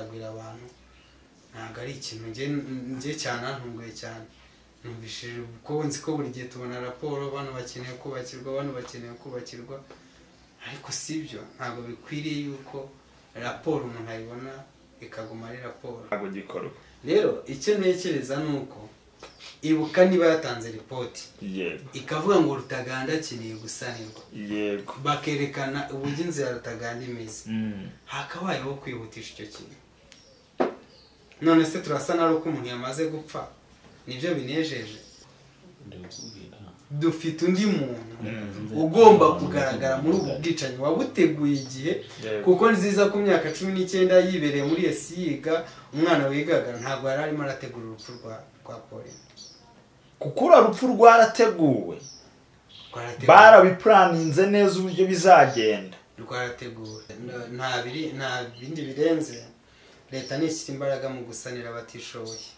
Ikagwira abantu, ntabwo ari ikintu njye cyane ntunguye cyane. Numvishije ko nzi ko buri gihe tubona raporo, bano bakeneye kubakirwa, bano bakeneye kubakirwa, ariko sibyo, ntabwo bikwiriye yuko raporo umuntu ayibona ikaguma ari raporo, ntabwo gikorwa. Rero icyo ntekereza ni uko Ibuka niba yatanze ripoti yego ikavuga ngo Rutaganda akeneye gusanirwa, yego bakerekana uburyo inzu ya Rutaganda imeze, hakabayeho kwihutisha icyo kintu. None se turasa na uko umuntu yamaze gupfa nibyo binejeje? Dufite undi muntu ugomba kugaragara muri ubu bwicanyi wabuteguye igihe, kuko Nziza ku myaka 19 yibereye muri esi yiga, umwana wigaga ntabwo yari arimo arategura urupfu rwa Pauline, kuko uru rupfu rwarateguwe, barabipuraninze neza uburyo bizagenda, rwarateguwe. Nta bindi birenze, leta nishyira imbaraga mu gusanira abatishoboye.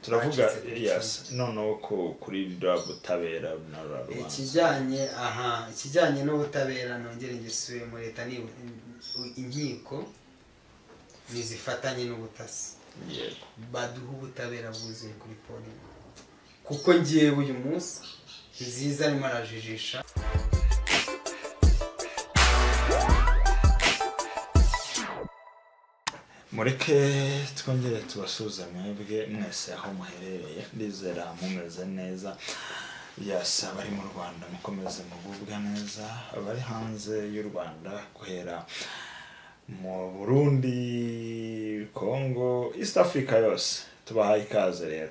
Turavuga yes noneho kuri butabera na rubanda ikijyanye n'ubutabera, nongere ngisubiye muri leta, ni inkiko nizifatanye n'ubutasi, yego baduha ubutabera bwuzuye kuri Pauline, kuko ngiye uyu munsi Nziza arimo arajijisha. Mureke twongere tubasuhuze mwebwe mwese aho muherereye, ndizera mumeze neza. Yes, abari mu Rwanda mukomeze mugubwa neza, abari hanze y'u Rwanda guhera mu Burundi, Congo, East Africa yose tubahaye ikaze.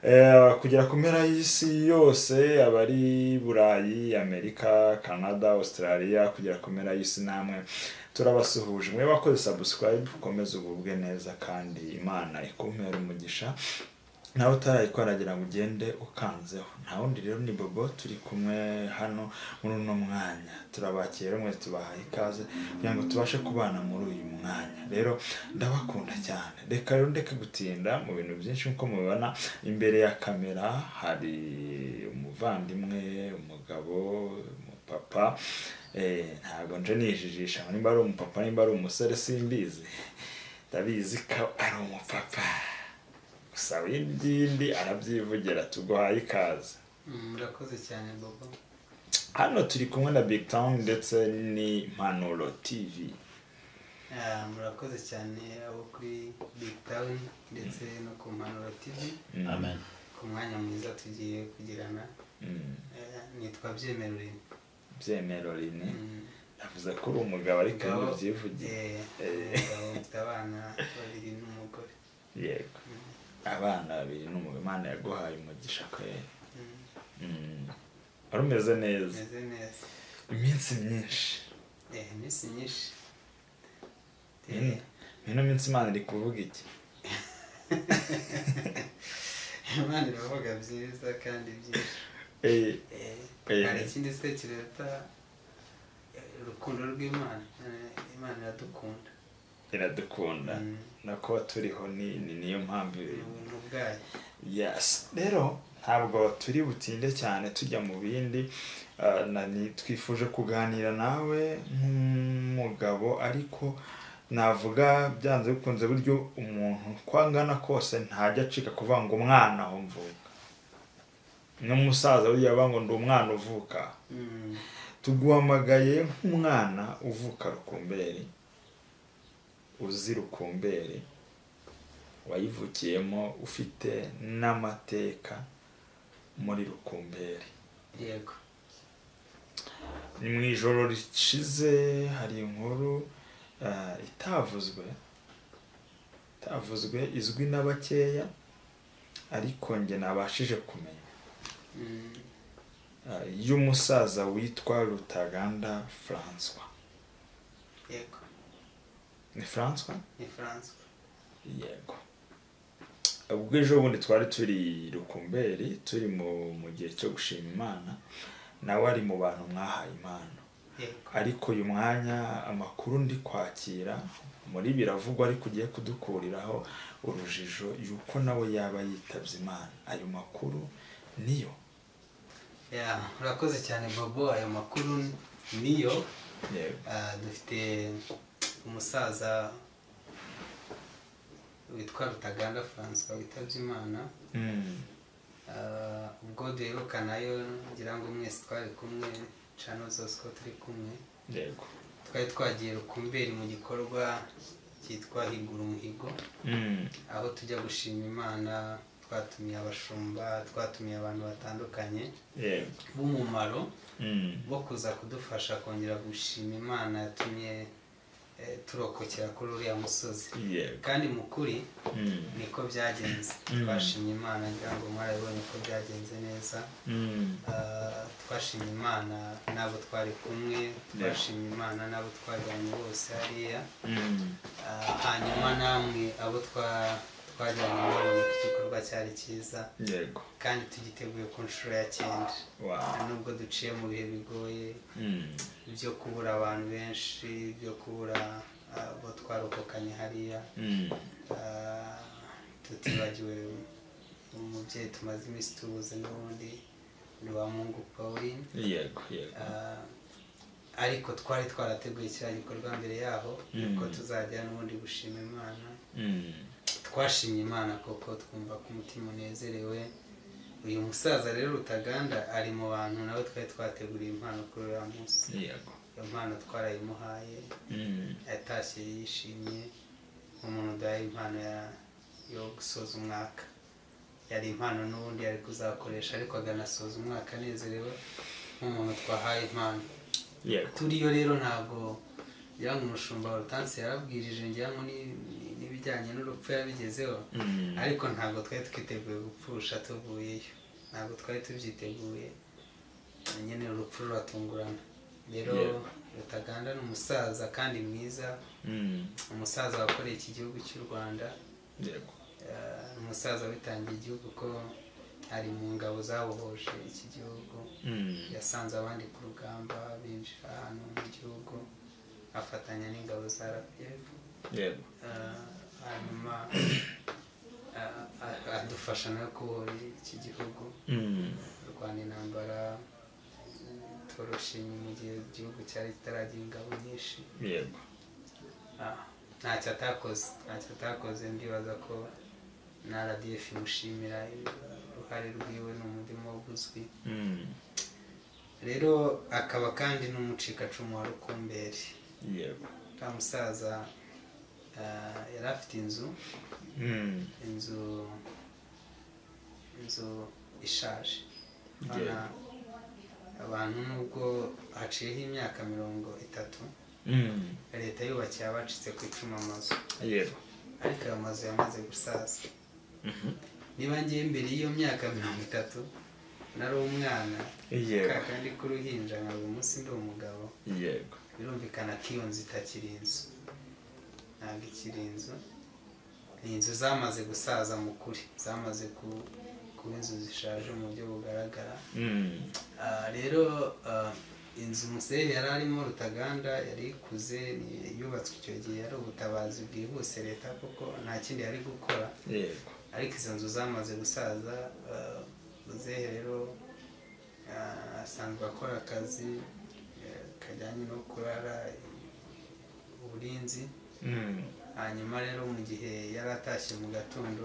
Rero kugera ku mpera y'isi yose, abari Burayi, Amerika, Canada, Australia, kugera ku mpera y'isi namwe turabasuhuje. Mwe bakoze subscribe, komeza ugubwe neza kandi Imana ikumpera umugisha. Nawe utarayikora agira ngo ugende ukanzeho. Nta wundi rero ni Bobo, turi kumwe hano muri uno mwanya, turabakira mwe tubahaye ikaze kugira ngo tubashe kubana muri uyu mwanya. Rero ndabakunda cyane, reka rero ndeke gutinda mu bintu byinshi. Nkuko mubibona imbere ya kamera hari umuvandimwe, umugabo, umupapa. Ntabwo nje nijijisha nimba ari umupapa nimba ari umusore simbizi, ndabizi ko ari umupapa gusa ibindi arabyivugira. Tuguhaye ikaze. Murakoze cyane Bobo. Hano turi kumwe na Big Town ndetse ni Impanuro TV. Murakoze cyane abo kuri Big Town ndetse no ku Impanuro TV. Amen. Ku mwanya mwiza tugiye kugirana. Nitwa Byemero Rene. Byemero Rene. Navuze ko uri umugabo ariko ntibyivugiye. Mfite abana babiri n'umugore. Yego. Abana babiri n'umugore, Imana yaguhaye umugisha kweri. Wari umeze neza. Meze neza. Iminsi myinshi. Iminsi myinshi. Ino minsi Imana iri kuvuga iki? Imana iravuga byiza kandi byinshi. Hari ikindi se kireta urukundo rw'Imana. Imana iradukunda. Iradukunda. Nako turiho ni niyo mpamvu ubwayo. Yes. Rero ntabwo turi butinde cyane tujya mu bindi, twifuje kuganira nawe nk'umugabo, ariko navuga byanze bikunze buryo umuntu kwangana kose ntajya acika kuvuga ngo umwana aho mvuka. N'umusaza burya bavuga ngo ndi umwana uvuka. Tuguhamagaye nk'umwana uvuka Rukumberi, uzi Rukumberi, wayivukiyemo, ufite n'amateka muri Rukumberi. Yego. Ni mu ijoro rishize hari inkuru itavuzwe izwi n'abakeya, ariko njye nabashije kumenya, y'umusaza witwa Rutaganda François. Yego. Ni François? Ni François. Yego. Ubwo ejo bundi twari turi Rukumberi, turi mu gihe cyo gushima Imana, nawe ari mu bantu mwahaye impano. Ariko uyu mwanya amakuru ndi kwakira muri biravugwa ariko ugiye kudukuriraho urujijo yuko nawe yaba yitabye Imana. Ayo makuru niyo? Urakoze cyane Bobo, ayo makuru niyo. Dufite umusaza witwa Rutaganda Francois witabye Imana. Ubwo duherukanayo ngira ngo mwese twari kumwe, cano zose ko turi kumwe. Yego. Twari twagiye Rukumberi mu gikorwa cyitwa Higura Umuhigo, aho tujya gushima Imana. Twatumiye abashumba, twatumiye abantu batandukanye b'umumaro bo kuza kudufasha kongera gushima Imana yatumye turokokera kuri uriya musozi. Kandi mu kuri niko byagenze. Twashimye Imana, ngira ngo mwarabibonye ko byagenze neza. Twashimye Imana n'abo twari kumwe, twashimye Imana n'abo twajyanye bose hariya. Hanyuma namwe abo twajyanye mwabonye ko igikorwa cyari cyiza. Yego. Kandi tugiteguye ku nshuro ya 9. Nubwo duciye mu bihe bigoye byo kubura abantu benshi, byo kubura abo twarokokanye hariya, tutibagiwe umubyeyi tumaze iminsi tubuze n'ubundi ni wa Mungu Pauline. Yego, yego. Ariko twari twarateguye kiriya gikorwa mbere yaho yuko tuzajya n'ubundi gushima Imana. Twashimye Imana koko, twumva ko umutima unezerewe. Uyu musaza rero Rutaganda ari mu bantu nawe twari twateguriye impano kuri uriya munsi. Yego. Iyo mpano twarayimuhaye, yatashye yishimye nk'umuntu udahaye impano yo gusoza umwaka. Yari impano n'ubundi yari kuzakoresha, ariko aganasoza umwaka anezerewe nk'umuntu twahaye impano. Yego. Turiyo rero ntabwo ngira ngo umushumba wa Hortense yarabwirije, ngira ngo n'ibijyanye n'urupfu yabigezeho, ariko ntabwo twari twiteguye gupfusha tuvuyeyo, ntabwo twari tubyiteguye nyine, urupfu ruratungurana. Rero Rutaganda ni umusaza kandi mwiza, umusaza wakoreye iki gihugu cy'u Rwanda. Yego. Umusaza witangiye igihugu, ko ari mu ngabo zabohoje iki gihugu. Yasanze abandi ku rugamba binjira hano mu gihugu, afatanya n'ingabo za RPF. Yego. Hanyuma adufasha no kubohora iki gihugu, kurwana intambara toroshe mu gihe igihugu cyari kitaragira ingabo nyinshi. Yego. Ntacyo atakoze, ntacyo atakoze. Ndibaza ko na RDF imushimira uruhare rwiwe, ni umurimo uzwi. Rero akaba kandi n'umucikacumu wa Rukumberi. Yego. Uriya musaza yari afite inzu, inzu ishaje. Abantu nubwo haciyeho imyaka 30, leta yubakiye abacitse ku icumu amazu. Yego. Ariko ayo mazu yamaze gusaza. Niba ngiye mbere y'iyo myaka 30 nari umwana, kandi k'uruhinja, nkaba umunsi ndi umugabo. Yego. Birumvikana ko iyo nzu itakiri inzu, ntabwo ikiri inzu, ni inzu zamaze gusaza mu kuri, zamaze kuba inzu zishaje mu buryo bugaragara. Rero inzu Musehe yari arimo Rutaganda yari ikuze, yubatswe icyo gihe, yari ubutabazi bwihuse leta kuko nta kindi yari gukora. Yego. Ariko izo nzu zamaze gusaza. Muzehe rero asanzwe akora akazi kajyanye no kurara uburinzi. Hanyuma rero mu gihe yari atashye mu gatondo,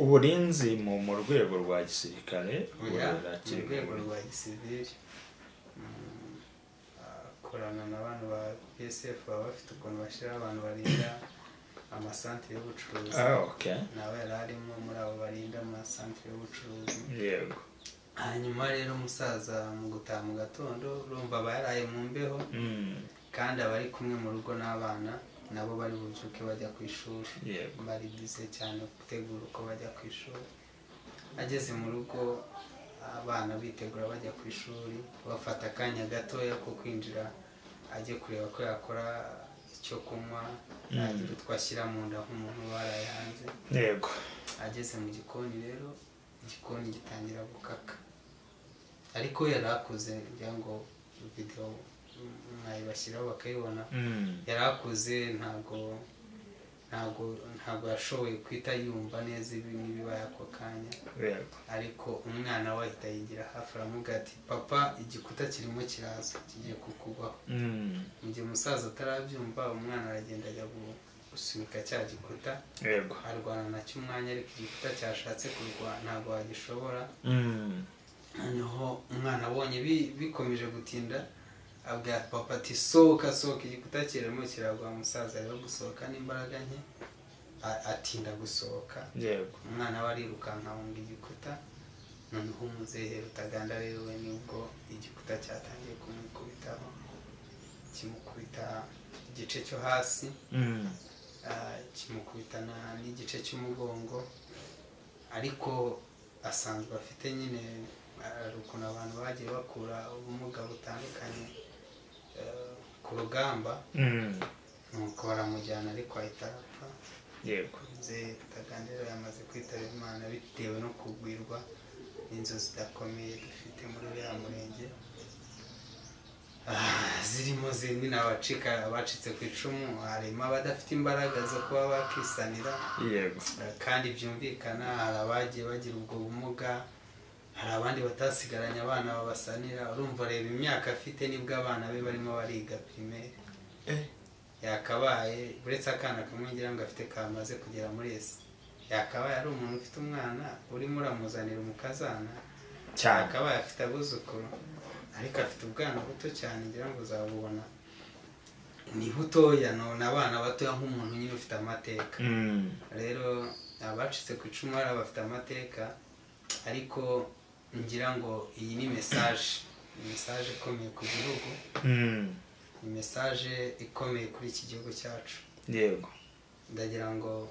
uburinzi mu rwego rwa gisirikare, mu rwego rwa gisivili, akorana na bano ba PSF, baba bafite ukuntu bashyira abantu barinda amasantere y'ubucuruzi. Nawe yari arimo muri abo barinda amasantere y'ubucuruzi. Yego. Hanyuma rero umusaza mu gutaha mu gatondo, urumva aba yaraye mu mbeho, kandi aba ari kumwe mu rugo n'abana nabo bari bubyuke bajya ku ishuri. Bari bize cyane gutegura uko bajya ku ishuri. Ageze mu rugo abana bitegura bajya ku ishuri, bafata akanya gatoya ko kwinjira ajye kureba ko yakora icyo kunywa, yagira utwo ashyira mu nda nk'umuntu waraye hanze. Yego. Ageze mu gikoni rero, igikoni gitangira gukaka, ariko yari akuze, ngira ngo video mwayibashyiraho bakayibona. Yari akuze, ntabwo yashoboye kwita yumva neza ibi n'ibibaye ako kanya. Ariko umwana we ahita yigira hafi, aramubwira ati papa, igikuta kirimo kiraza, kigiye kukugwaho. Mu gihe umusaza atarabyumva, umwana aragenda ajya gusunika cya gikuta. Yego. Arwana nacyo umwanya, ariko igikuta cyashatse kurwana ntabwo wagishobora. Noneho umwana abonye bikomeje gutinda, abwira papa ati sohoka sohoka, igikuta kirimo kiragwa. Umusaza rero gusohoka n'imbaraga nke, atinda gusohoka. Yego. Umwana we arirukanka ahunga igikuta. Noneho umuzehe Rutaganda rero we nibwo igikuta cyatangiye kumukubitaho, kimukubita igice cyo hasi, kimukubita n'igice cy'umugongo. Ariko asanzwe afite nyine hari ukuntu abantu bagiye bakura ubumuga butandukanye ku rugamba, nuko baramujyana ariko ahita arapfa. Yego. Muzehe Rutaganda rero yamaze kwitaba Imana bitewe no kugwirwa n'inzu zidakomeye dufite muri uriya murenge, zirimo zimwe abacitse ku icumu, harimo abadafite imbaraga zo kuba bakisanira. Yego. Kandi byumvikana hari abagiye bagira ubwo bumuga, hari abandi batasigaranye abana babasanira. Urumva reba imyaka afite nibwo abana be barimo bariga primaire. Yakabaye uretse akana kamwe ngira ngo afite kamaze kugera muri ese, yakabaye ari umuntu ufite umwana urimo uramuzanira umukazana cyane, yakabaye afite abuzukuru, ariko afite ubwana buto cyane ngira ngo uzabubona ni butoya, none abana batoya nk'umuntu nyine ufite amateka. Rero abacitse ku icumu hari abafite amateka, ariko ngira ngo iyi ni message, message ikomeye ku gihugu, ni message ikomeye kuri iki gihugu cyacu. Yego. Ndagira ngo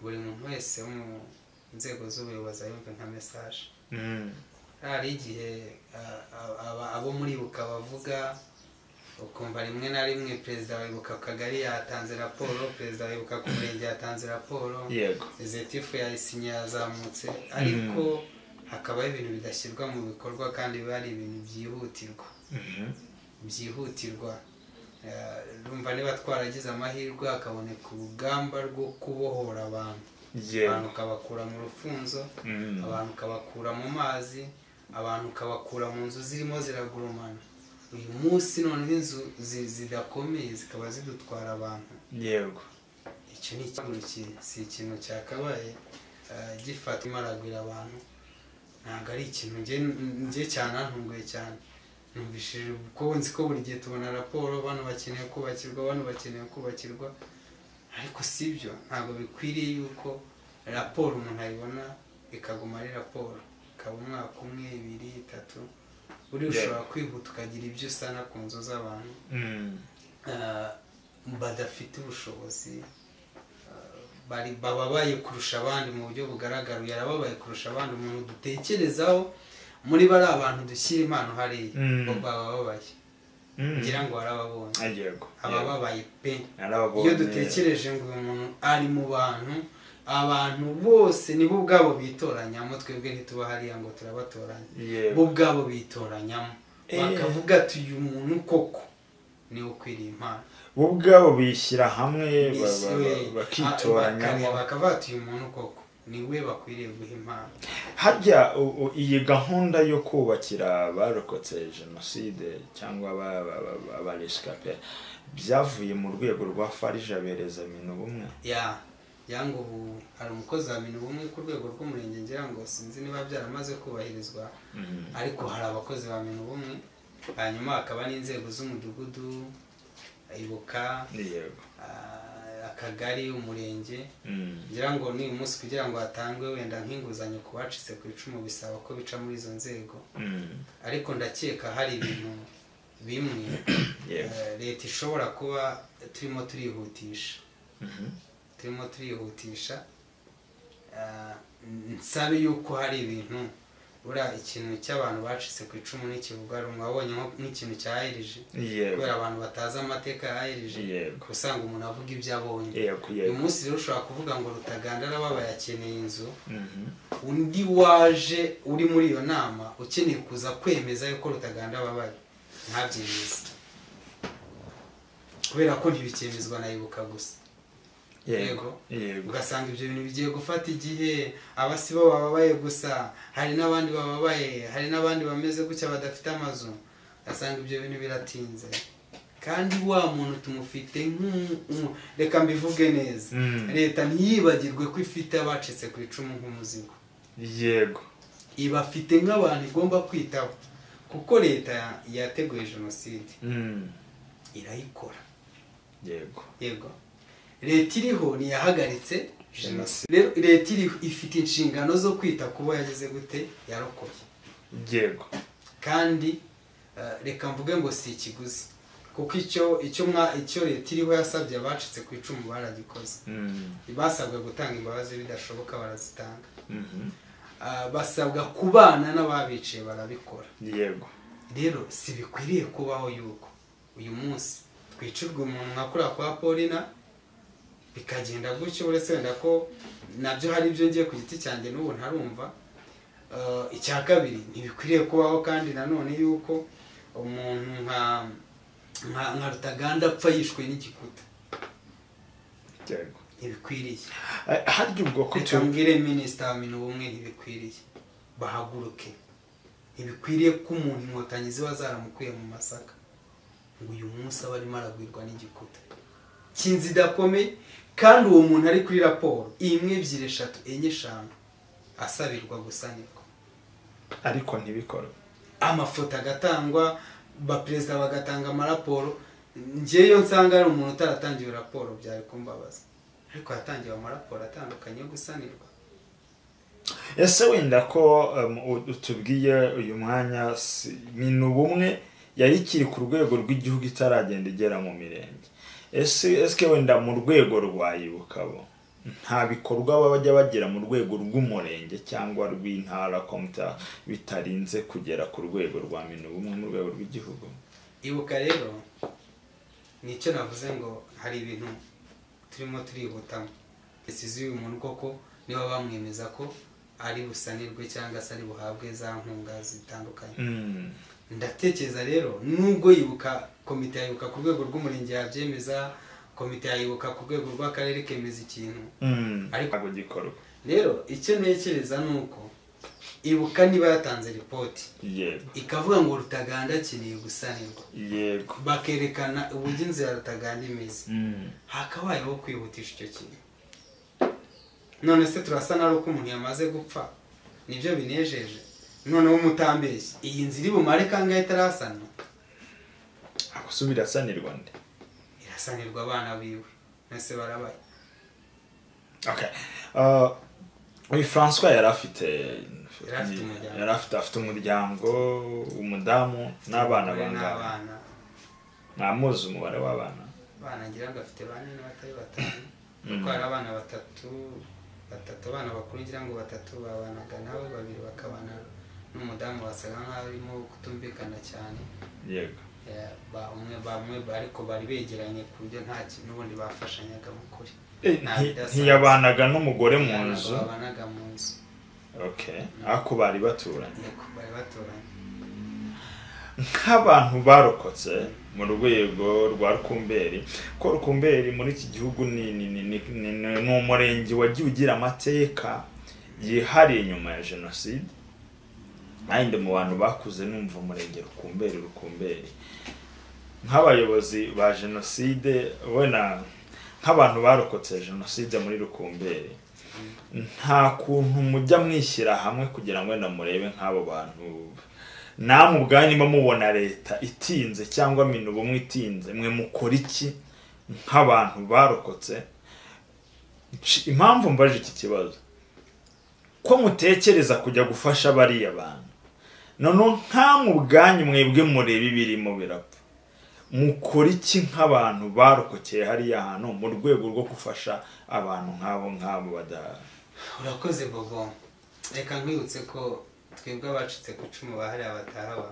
buri muntu wese wo mu nzego z'ubuyobozi ayumve nka message. Hari igihe abo muri Ibuka bavuga, ukumva rimwe na rimwe perezida wa Ibuka ku kagari yatanze raporo, perezida wa Ibuka ku murenge yatanze raporo. Yego. Executive yayisinye yazamutse, ariko hakabaho ibintu bidashyirwa mu bikorwa kandi biba ari ibintu byihutirwa. Byihutirwa. Urumva niba twaragize amahirwe hakaboneka urugamba rwo kubohora abantu, abantu ukabakura mu rufunzo, abantu ukabakura mu mazi, abantu ukabakura mu nzu zirimo ziragurumana. Uyu munsi noneho inzu zidakomeye zikaba zidutwara abantu. Yego. Icyo ni ikintu, si ikintu cyakabaye gifatwa imaragwira abantu, ntabwo ari ikintu nge cyanantunguye cyane. Numvishije ko nzi ko buri gihe tubona raporo, bano bakeneye kubakirwa, bano bakeneye kubakirwa, ariko sibyo, ntabwo bikwiriye yuko raporo umuntu ayibona ikaguma ari raporo, ikaba umwaka umwe, ibiri, itatu. Buri ushobora kwihuta ukagira ibyo usana ku nzu z'abantu badafite ubushobozi, bababaye kurusha abandi mu buryo bugaragara. Yarababaye kurusha abandi, umuntu dutekerezaho muri bari abantu dushyira impano hariya, bo bababaye, ngira ngo warababonye. Yego. Abababaye pe. Iyo dutekereje ngo uyu muntu ari mu bantu, abantu bose nibo ubwabo bitoranyamo, twebwe ntituba hariya ngo turabatoranya, bo ubwabo bitoranyamo bakavuga ati uyu muntu koko niwe ukwiriye impano. Bo ubwabo bishyira hamwe bakitoranyamo, bakavuga ati uyu muntu koko niwe bakwiriye guha impano. Harya iyi gahunda yo kubakira abarokotse jenoside cyangwa abarescapé byavuye mu rwego rwa Farija bereza Minubumwe? Ya yango ubu hari umukozi wa Minubumwe ku rwego rw'umurenge, ngira ngo sinzi niba byaramaze kubahirizwa, ariko hari abakozi ba Minubumwe, hanyuma hakaba n'inzego z'umudugudu, Ibuka, yego, akagari, umurenge. Ngira ngo ni umunsi kugira ngo hatangwe wenda nk'inguzanyo ku bacitse ku icumu bisaba ko bica muri izo nzego. Ariko ndakeka hari ibintu bimwe leta ishobora kuba turimo turihutisha, turimo turihutisha. Nsabe yuko hari ibintu, buriya ikintu cy'abantu bacitse ku icumu n'ikivuga rumwe, wabonye nk'ikintu cya ARG, kubera abantu batazi amateka ya ARG, usanga umuntu avuga ibyo abonye. Uyu munsi rero ushobora kuvuga ngo Rutaganda arababaye akeneye inzu, undi waje uri muri iyo nama ukeneye kuza kwemeza yuko Rutaganda ababaye ntabyemeze, kubera ko ntibikemezwa na Ibuka gusa. Yego. Ugasanga ibyo bintu bigiye gufata igihe, abasibo bababaye gusa, hari n'abandi bababaye, hari n'abandi bameze gutya badafite amazu, ugasanga ibyo bintu biratinze. Kandi wa muntu tumufite, reka mbivuge neza, leta ntiyibagirwe ko ifite abacitse ku icumu nk'umuzigo. Yego, ibafite nk'abantu igomba kwitaho, kuko leta yateguye jenoside irayikora. Yego, yego, leta iriho ntiyahagaritse jenoside. Leta iriho ifite inshingano zo kwita kuba yageze gute yarokoye. Yego, kandi reka mvuge ngo si ikiguzi, kuko icyo leta iriho yasabye abacitse ku icumu baragikoze. Basabwa gutanga imbabazi bidashoboka barazitanga. Basabwa kubana n'ababiciye barabikora. Yego, rero si bikwiriye kubaho yuko uyu munsi twicirwa umuntu nka kuriya kwa Paulina bikagenda gutyo, uretse wenda ko nabyo hari ibyo ngiye ku giti cyanjye n'ubu ntarumva. Icya kabiri, ntibikwiriye kubaho kandi nanone yuko umuntu nka Rutaganda apfa yishwe n'igikuta. Yego, ntibikwiriye. Harya ubwo ko tubwire minisita wa Minubumwe, ntibikwiriye, bahaguruke. Ntibikwiriye ko umuntu inkotanyi ziba zaramukuye mu masaka ngo uyu munsi aba arimo aragwirwa n'igikuta cy'inzu idakomeye, kandi uwo muntu ari kuri raporo 1, 2, 3, 4, 5 asabirwa gusanirwa, ariko ntibikorwe. Amafoto agatangwa, ba perezida bagatanga amaraporo. Ngeyo nsanga ari umuntu utaratangiwe raporo byari kumbabaza, ariko yatangiwe amaraporo atandukanye yo gusanirwa. Ese wenda ko utubwiye uyu mwanya Minubumwe yari ikiri ku rwego rw'igihugu itaragenda igera mu mirenge, ese wenda mu rwego rwa Ibuka bo nta bikorwa bajya bagira mu rwego rw'umurenge cyangwa rw'intara komita bitarinze kugera ku rwego rwa Minubumwe mu rwego rw'igihugu? Ibuka rero nicyo navuze ngo hari ibintu turimo turihutamo. Ese uyu muntu koko niba bamwemeza ko ari busanirwe cyangwa se ari buhabwe za nkunga zitandukanye. Ndatekereza rero nubwo Ibuka, komite ya Ibuka ku rwego rw'umurenge yabyemeza, komite ya Ibuka ku rwego rw'akarere kemeza ikintu, ariko gikorwa. Rero icyo ntekereza nuko Ibuka niba yatanze ripoti, yego, ikavuga ngo Rutaganda akeneye gusanirwa, yego, bakerekana uburyo inzu ya Rutaganda imeze, hakabayeho kwihutisha icyo kintu. None se turasa na uko umuntu yamaze gupfa nibyo binejeje? Noneho umutambeshye iyi nzu iri bumare kangahe itarasanwa? Akusubira asanirwa nde? Irasanirwa abana biwe nese barabaye. Okay. Uyu François yari afite umuryango, umudamu n'abana bangana. Ntamuzi umubare w'abana. Abana ngira ngo afite 4 n'abatari 5. Kuko hari abana batatu, abana bakuru ngira ngo 3 babanaga nawe, 2 bakabana n'umudamu wasaga nkaho arimo kutumvikana cyane. Yego, bamwe ariko bari begeranye ku buryo nta kintu n'ubundi bafashanyaga mu kuri. Ntiyabanaga n'umugore mu nzu? Babanaga mu nzu. Okay, ako bari baturanye. Yego, bari baturanye. Nk'abantu barokotse mu rwego rwa Rukumberi, ko Rukumberi muri iki gihugu ni umurenge wagiye ugira amateka yihariye nyuma ya jenoside. Nanjye mu bantu bakuze numva umurenge Rukumberi. Nk'abayobozi ba jenoside, wena nk'abantu barokotse jenoside muri Rukumberi, nta kuntu mujya mwishyira hamwe kugira ngo wenda murebe nk'abo bantu namwe ubwanyu niba mubona leta itinze cyangwa Minubumwe itinze, mwe mukora iki nk'abantu barokotse? Impamvu mbaje iki kibazo, ko mutekereza kujya gufasha bariya bantu, none nkamwe ubwanyu mwebwe murebe ibirimo birapfa, mukora iki nk'abantu barokokeye hariya hantu mu rwego rwo gufasha abantu nk'abo nk'abo bada? Urakoze Bobo. Reka nkwibutse ko twebwe abacitse ku icumu bahariya batahaba.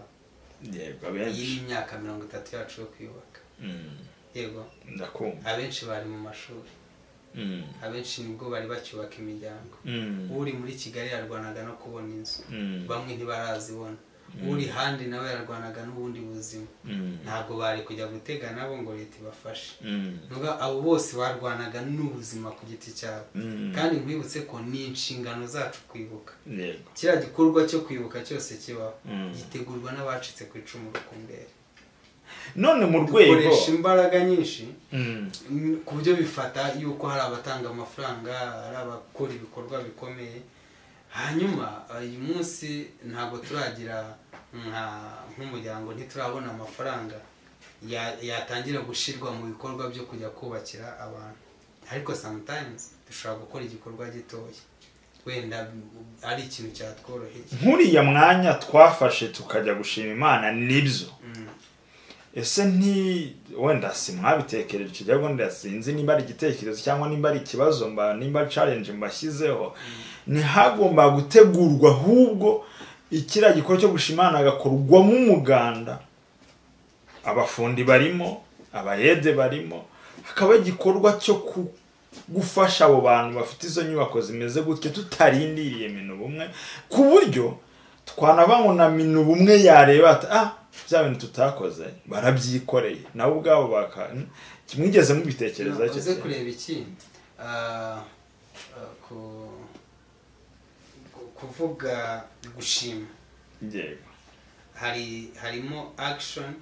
Yego, abenshi. Iyi ni imyaka 30 yacu yo kwiyubaka. Yego, ndakumva. Abenshi bari mu mashuri. Abenshi nibwo bari bacyubaka imiryango. Uri muri Kigali yarwanaga no kubona inzu, bamwe ntibarazibona. Uri handi nawe yarwanaga n'ubundi buzima. Ntabwo bari kujya gutega nabo ngo leta ibafashe. Nuga abo bose barwanaga n'ubuzima ku giti cyabo. Kandi nkwibutse ko ni inshingano zacu kwibuka. Yego, kiriya gikorwa cyo kwibuka cyose kibaho gitegurwa n'abacitse ku icumu Rukumberi. None mu rwego dukoresha imbaraga nyinshi ku byo bifata yuko hari abatanga amafaranga, hari abakora ibikorwa bikomeye. Hanyuma uyu munsi ntabwo turagira nk'umuryango, ntiturabona amafaranga yatangira gushirwa mu bikorwa byo kujya kubakira abantu, ariko sometimes dushobora gukora igikorwa gitoya wenda ari ikintu cyatworoheye. Nk'uriya mwanya twafashe tukajya gushima Imana nibyo. Ese nti wenda si mwabitekereje icyo gihe, wenda sinzi nimba ari igitekerezo cyangwa nimba ari ikibazo, nimba ari challenge mbashyizeho, ntihagomba gutegurwa ahubwo ikiriya gikorwa cyo gushima Imana hagakorwamo umuganda, abafundi barimo, abayede barimo, hakaba igikorwa cyo gufasha abo bantu bafite izo nyubako zimeze gutyo tutarindiriye Minubumwe, ku buryo twanava na Minubumwe yareba ati bya bintu tutakoze barabyikoreye nabo ubwabo baka kimwigeze mubitekereza cyo. Uze kureba iki kuvuga gushima, yego, harimo action,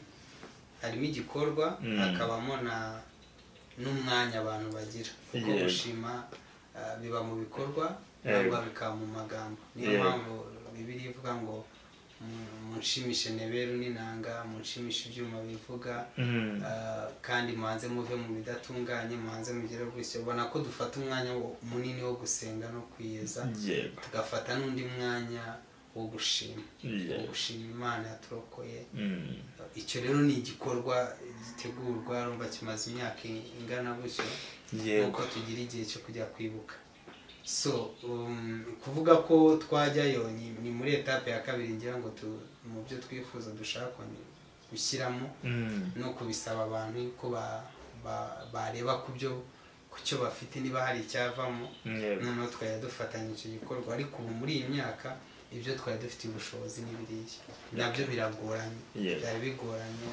harimo igikorwa, hakabamo na n'umwanya abantu bagira. Kuko gushima biba mu bikorwa cyangwa bikaba mu magambo. Niyo mpamvu Bibiliya ivuga ngo munshimishe neberu n'inanga, munshimishe ibyuma bivuga, kandi muhanze muve mu bidatunganye, muhanze mugere gutyo. Ubona ko dufata umwanya munini wo gusenga no kwiyeza, tugafata n'undi mwanya wo gushima, wo gushima Imana yaturokoye. Icyo rero ni igikorwa gitegurwa, urumva kimaze imyaka ingana gutyo, nuko tugira igihe cyo kujya kwibuka. So kuvuga ko twajyayo ni muri etape ya kabiri, ngira ngo mu byo twifuza dushaka gushyiramo no kubisaba abantu ko bareba ku cyo bafite niba hari icyavamo, noneho twajya dufatanya icyo gikorwa. Ariko ubu muri iyi myaka ibyo twari dufite ubushobozi n'ibiriya nabyo biragoranye, byari bigoranye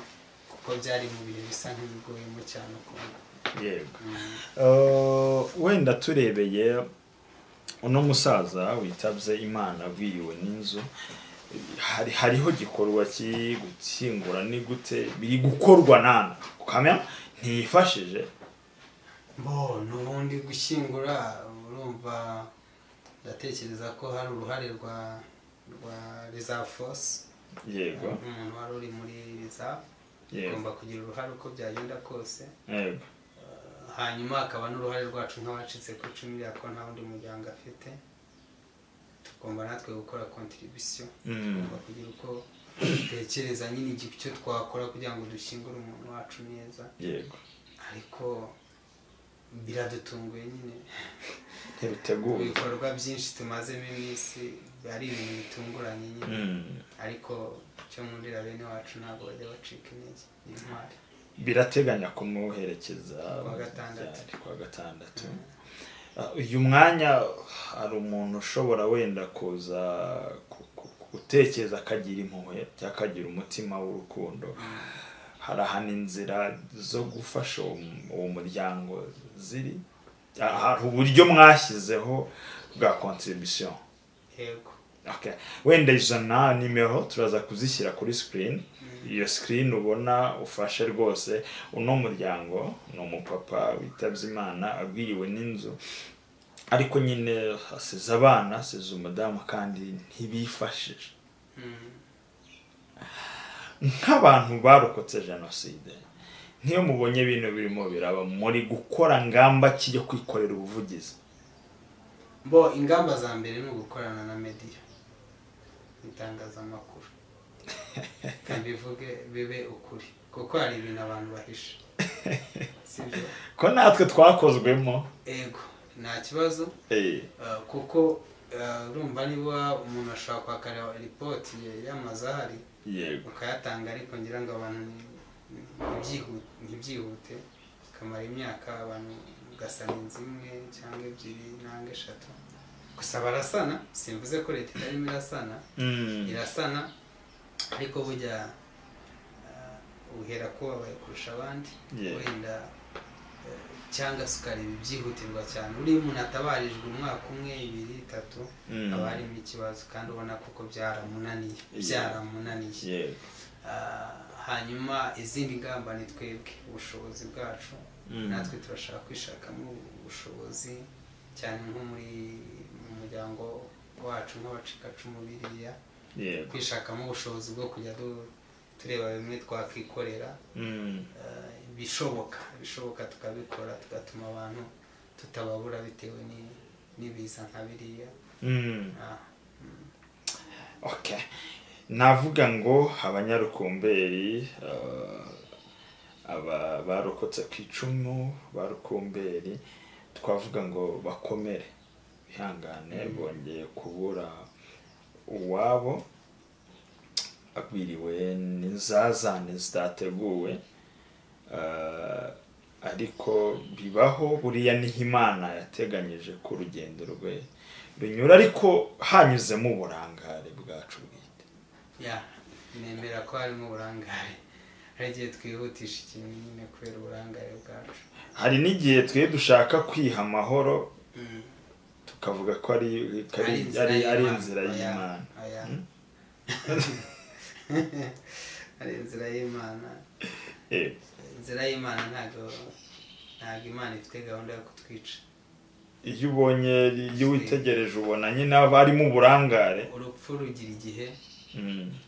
kuko byari mu bihe bisa nk'ibigoyemo cyane ukuntu. Yego. Wenda turebeye uno musaza witabye Imana agwiriwe n'inzu, hariho gikorwa gukingura ni gute biri gukorwa nana kamera ntiyifashije bo n'ubundi gushyingura. Urumva ndatekereza ko hari uruhare rwa reserve force. Yego, umuntu wari uri muri reserve agomba kugira uruhare uko byagenda kose. Yego. Hanyuma akaba n'uruhare rwacu nk'abacitse ku icumu ko nta wundi muryango afite, tugomba natwe gukora contribution, tugomba kugira uko dutekereza nyine icyo twakora kugira ngo dushyingure umuntu wacu neza. Yego. Ariko biradutunguye nyine, ntibiteguye. Ibikorwa byinshi tumazemo iminsi ari ibintu bitunguranye nyine, ariko cyo nkundira bene wacu ntabwo bajya bacika intege, ni intwari. Birateganya kumuherekeza kuwa gatandatu. Uyu mwanya hari umuntu ushobora wenda kuza gutekereza akagira impuhwe cyangwa akagira umutima w'urukundo, hari ahantu inzira zo gufasha uwo muryango ziri, hari uburyo mwashyizeho bwa contribution. Yego. Okay. Wenda izo na nimero turaza kuzishyira kuri screen. Iyo screen ubona ufashe rwose uno muryango ni umupapa witabye Imana agwiriwe n'inzu, ariko nyine asize abana, asize umudamu kandi ntibifashije. Nk'abantu barokotse jenoside, nk'iyo mubonye ibintu birimo biraba, muri gukora ngamba ki yo kwikorera ubuvugizi? Bo ingamba za mbere ni ugukorana na media, itangazamakuru, kandi bivuge bibe ukuri, kuko hari ibintu abantu bahisha. Sibyo? Ko natwe twakozwemo. Ego, nta kibazo. Kuko urumva niba umuntu ashobora kwaka report y'amazahari, yego, ukayatanga, ariko ngira ngo abantu ntibyihute, kamara imyaka abantu ugasana inzu imwe cyangwa ebyiri nangwa eshatu. Gusa barasana, simvuze ko leta itarimo irasana, irasana, ariko burya uhera ko babaye kurusha abandi, wenda cyangwa se ukareba ibyihutirwa cyane. Uriya umuntu atabarijwe umwaka umwe, ibiri, itatu, aba harimo ikibazo kandi ubona koko byaramunaniye. Hanyuma izindi ngamba ni twebwe ubushobozi bwacu, natwe turashaka kwishakamo ubushobozi cyane nko muri mu muryango wacu nk'abacikacumu biriya, kwishakamo ubushobozi bwo kujya tureba bimwe twakwikorera, ibishoboka tukabikora, tugatuma abantu tutababura bitewe n'ibiza nka biriya. Okay, navuga ngo abanyarukumberi, aba barokotse ku icumu barukumberi, twavuga ngo bakomere, bihangane, bongeye kubura uwabo, agwiriwe n'inzazane zitateguwe, ariko bibaho. Buriya niho Imana yateganyije ko urugendo rwe runyura, ariko hanyuzemo uburangare bwacu bwite. Ya, nemera ko harimo uburangare, hari igihe twihutisha ikintu nyine kubera uburangare bwacu. Hari n'igihe twe dushaka kwiha amahoro, tukavuga ko ari inzira y'Imana. Ari inzira y'Imana. Inzira y'Imana ntabwo Imana ifite gahunda yo kutwica. Iyo ubonye, iyo witegereje ubona nyine harimo uburangare. Urupfu rugira igihe,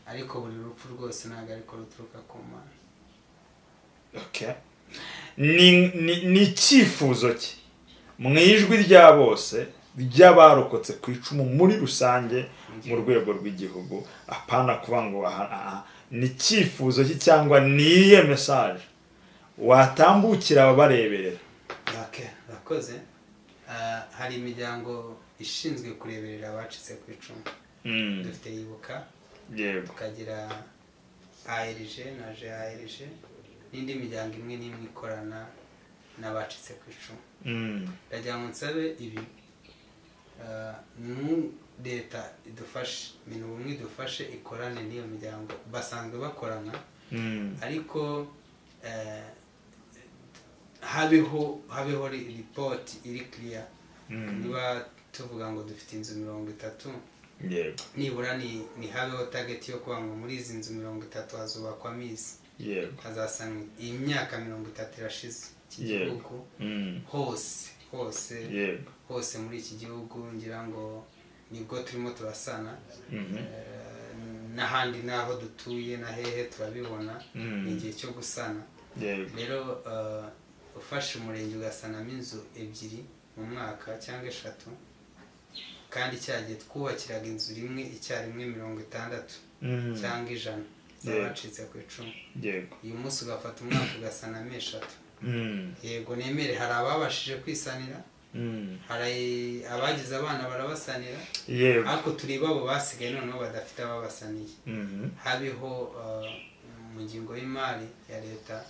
ariko buri rupfu rwose ntabwo ariko ruturuka ku Mana. Okay. Ni icyifuzo cye mu ijwi rya bose ry'abarokotse ku icumu muri rusange mu rwego rw'igihugu, apana kuvuga ngo ni icyifuzo cye cyangwa niye message watambukira ababareberera. Okay, bakoze. Hari imiryango ishinzwe kureberera abacitse ku icumu. Dufite Ibuka, tukagira ARG na GARG n'indi miryango imwe n'imwe ikorana n'abacitse ku icumu. Ndagira ngo nsabe ibi, leta idufashe, Minubumwe idufashe ikorane n'iyo miryango basanzwe bakorana, ariko habeho report iri clear. Niba tuvuga ngo dufite inzu 30, nibura ni habeho target yo kuba ngo muri izi nzu 30 hazubakwamo izi, hazasanwa. Imyaka 30 irashize iki gihugu hose hose muri iki gihugu, ngira ngo nibwo turimo turasana, n'ahandi n'aho dutuye na hehe turabibona, ni igihe cyo gusana. Rero ufashe umurenge ugasanamo inzu 2 mu mwaka cyangwa 3, kandi cyagiye twubakiraga inzu rimwe icyarimwe 60 cyangwa 100 z'abacitse ku icumu. Uyu munsi ugafata umwaka ugasanamo 3. Yego, nemere hari ababashije kwisanira, hari abagize abana barabasanira, ariko turi babo basigaye noneho badafite ababasaniye. Habeho mu ngingo y'imari ya leta,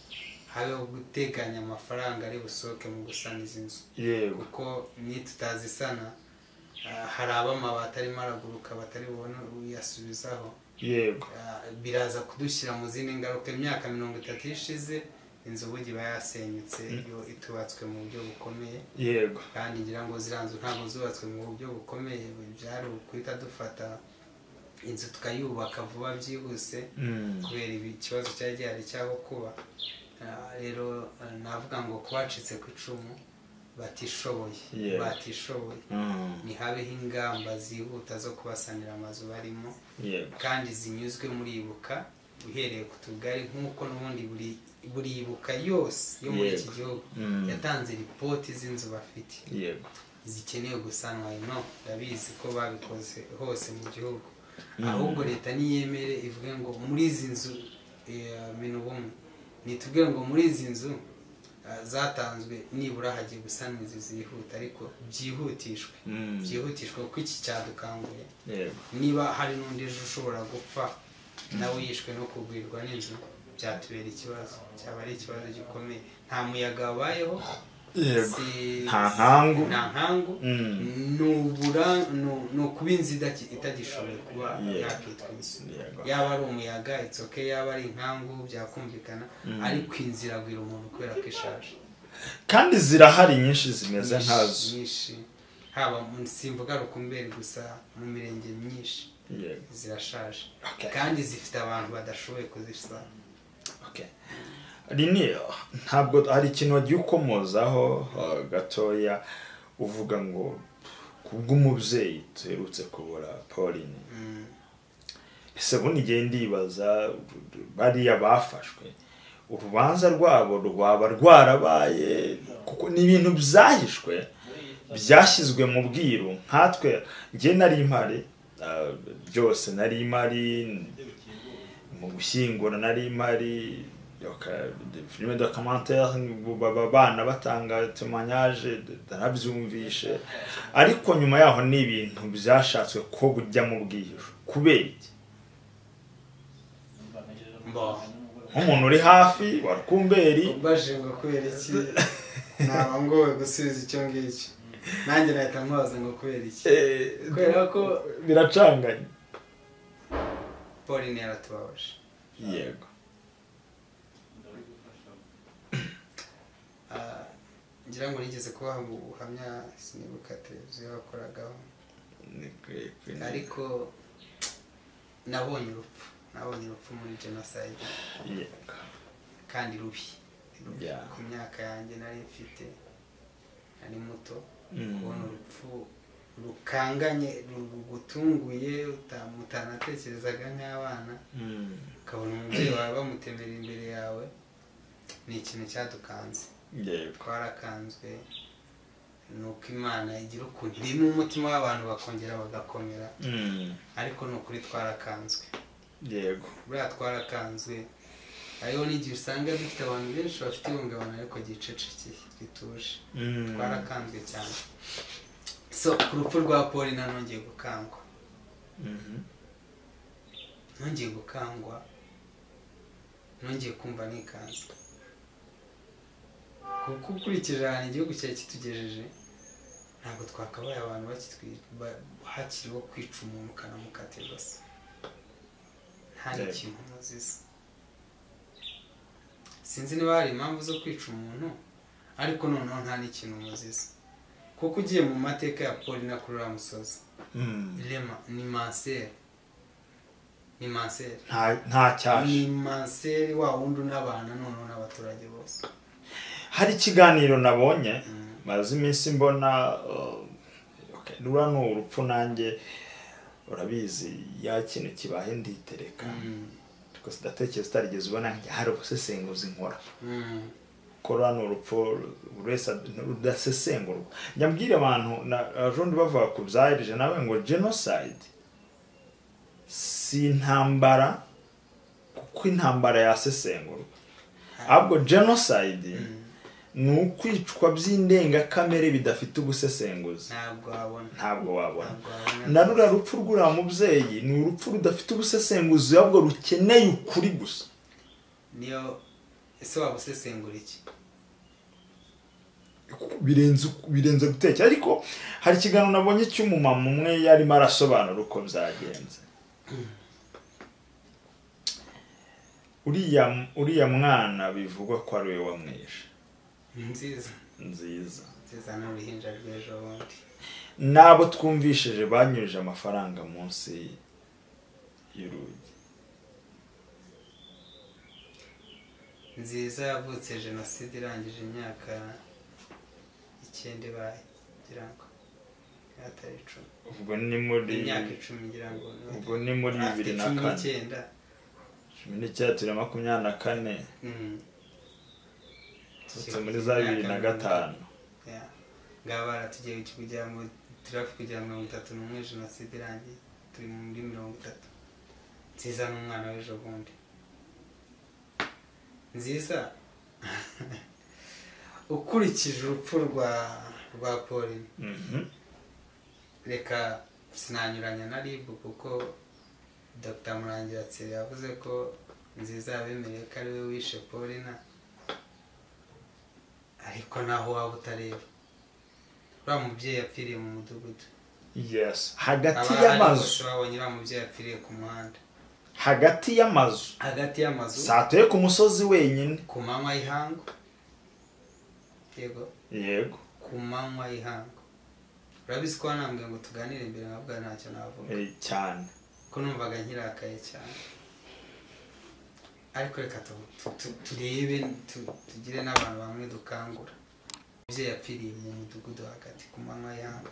habeho guteganya amafaranga ari busohoke mu gusana izi nzu, kuko nitutazisana hari abamabati arimo araguruka batari bubone uyasubizaho. Biraza kudushyira mu zindi ngaruka. Imyaka 30 ishize inzu ubugi iba yasenyutse iyo itubatswe mu buryo bukomeye. Kandi ngira ngo ziriya nzu ntabwo zubatswe mu buryo bukomeye, byari uguhita dufata inzu tukayubaka vuba byihuse, kubera ikibazo cyari gihari cyaho kuba. Rero navuga ngo kubacitse ku icumu batishoboye, ni habeho ingamba zihuta zo kubasanira amazu barimo, kandi zinyuzwe muri Ibuka, uhereye ku tugari nk'uko n'ubundi buri Ibuka yose yo muri iki gihugu yatanze ripoti z'inzu bafite zikeneye gusanwa. Ino ndabizi ko babikoze hose mu gihugu, ahubwo leta niyemere ivuge ngo muri izi nzu Minubumwe, nitubwire ngo muri izi nzu zatanzwe nibura hagiye gusanwa izi zihuta, ariko byihutishwe, kuko iki cyadukanguye. Niba hari n'undi ejo ushobora gupfa nawe yishwe no kugwirwa n'inzu, byatubera ikibazo, cyaba ari ikibazo gikomeye. Nta muyaga wabayeho, nta nkangu, ni ukuba inzu itagishoboye kuba yakitwa inzu. Yaba ari umuyaga it's okay, yaba ari inkangu byakumvikana, ariko inzu iragwira umuntu kubera ko ishaje. Kandi zirahari nyinshi zimeze nkazo, nyinshi, haba simvuga Rukumberi gusa, mu mirenge myinshi zirashaje, kandi zifite abantu badashoboye kuzisana. Okay. Rini, ntabwo hari ikintu wagiye ukomozaho gatoya uvuga ngo kubw'umubyeyi tuherutse kubura Pauline. Ese bundi igihe ndibaza bariya bafashwe urubanza rwabo rwaba rwarabaye, kuko ni ibintu byahishwe byashyizwe mu bwiru. Nkatwe njye nari impari byose, nari impari mu gushyingura, nari impari filime documentaire, baba bana batanga témoignage, narabyumvishe. Ariko nyuma yaho ni ibintu byashatswe ko bujya mu bwihisho. Kubera iki? Nk'umuntu uri hafi wa Rukumberi, Umbaje ngo kubera iki, naba ngowe gusubiza icyo ngicyo. Nanjye nahita nkubaza ngo kubera iki, kubera ko biracanganye. Pauline yaratubabaje. Ngira ngo nigeze kubaha ubuhamya, sinibuka televiziyo bakoragaho, ariko nabonye urupfu muri genocide kandi rubi rubi. Ku myaka yanjye nari mfite, nari muto, kubona urupfu rukanganye rugutunguye mutanatekerezaga nk'abana, ukabona umubyeyi wawe bamutemera imbere yawe, ni ikintu cyadukanze. Twarakanzwe. Ni uko Imana igira ukuntu irimo umutima w'abantu bakongera bagakomera, ariko ni ukuri twarakanzwe. Buriya twarakanzwe. Hariho n'igihe usanga dufite abantu benshi bafite ihungabana ariko ryicecekeye, rituje. Twarakanzwe cyane. So ku rupfu rwa Paulina nongeye gukangwa, nongeye gukangwa, nongeye kumva nikanze, kuko ukurikije ahantu igihugu cyari kitugejeje, ntabwo twakabaye abantu hakiriho kwica umuntu ukanamukatirwa se nta n'ikintu muziza. Sinzi niba hari impamvu zo kwica umuntu, ariko noneho nta n'ikintu muziza, kuko ugiye mu mateka ya Paulina kuri uriya musozi, Rema ni manseri, ni manseri. Nta cyasha. Ni manseri wa wundi unabana noneho n'abaturage bose. Hari ikiganiro nabonye maze iminsi mbona, okay, ruriya ni urupfu. Nanjye urabizi, ya kintu kibaye nditereka, ariko sidatekereza utarigeze ubona njye hari ubusesenguzi nkora, ko ruriya ni urupfu buri wese rudasesengurwa. Njya mbwira abantu na ejo bundi bavuga ku byahirije nawe ngo genocide si intambara, kuko intambara yasesengurwa, ahubwo genocide ni ukwicwa by'indengakamere bidafite ubusesenguzi. Ntabwo wabona. Ntabwo wabona. Ntabwo wabona. Na ruriya rupfu rw'uriya mubyeyi ni urupfu rudafite ubusesenguzi, ahubwo rukeneye ukuri gusa. Niyo ese waba usesengura iki? Birenze gutekereza. Ariko hari ikiganiro nabonye cy'umumama umwe yarimo arasobanura uko byagenze. Uriya mwana bivugwa ko ari we wamwishe. Ni nziza. Nziza. Nziza ni uruhinja rw'ejo bundi. N'abo twumvishije banyujije amafaranga munsi y'urugi. Nziza yavutse jenoside irangije imyaka 9 ibaye, ngira ngo atari 10. Ubwo ni muri Imyaka 10, ngira ngo. Ubwo ni muri Afite bibiri na cumi kane. n'icyenda. 19 turi 24. Tutse muri za 2005. Yeah. Ngaba baratugiye kugera ngo turi hafi kugera 31 jenoside irangiye, turi muri 30. Nziza ni umwana w'ejo bundi. Nziza, ukurikije urupfu rwa Pauline, reka sinanyuranya na RIB, kuko Dr Murangira Thierry yavuze ko Nziza yabemereye ko ari we wishe Paulina, ariko naho waba utareba, uriya mubyeyi yapfiriye mu mudugudu. Yes, hagati Abahari y'amazu. bose babonye uriya mubyeyi yapfiriye ku muhanda. Hagati y'amazu. Hagati y'amazu. Satuye ku musozi wenyine. Ku manywa y'ihangu, yego. Yego. Ku manywa y'ihangu. Urabizi ko wanambwiye ngo tuganire imbere, nkavuga ntacyo navuga, Cyane. ko numvaga nkirakaye cyane. Ariko reka turebe tugire n'abantu bamwe dukangura. Umubyeyi yapfiriye mu mudugudu hagati ku manywa y'ahantu.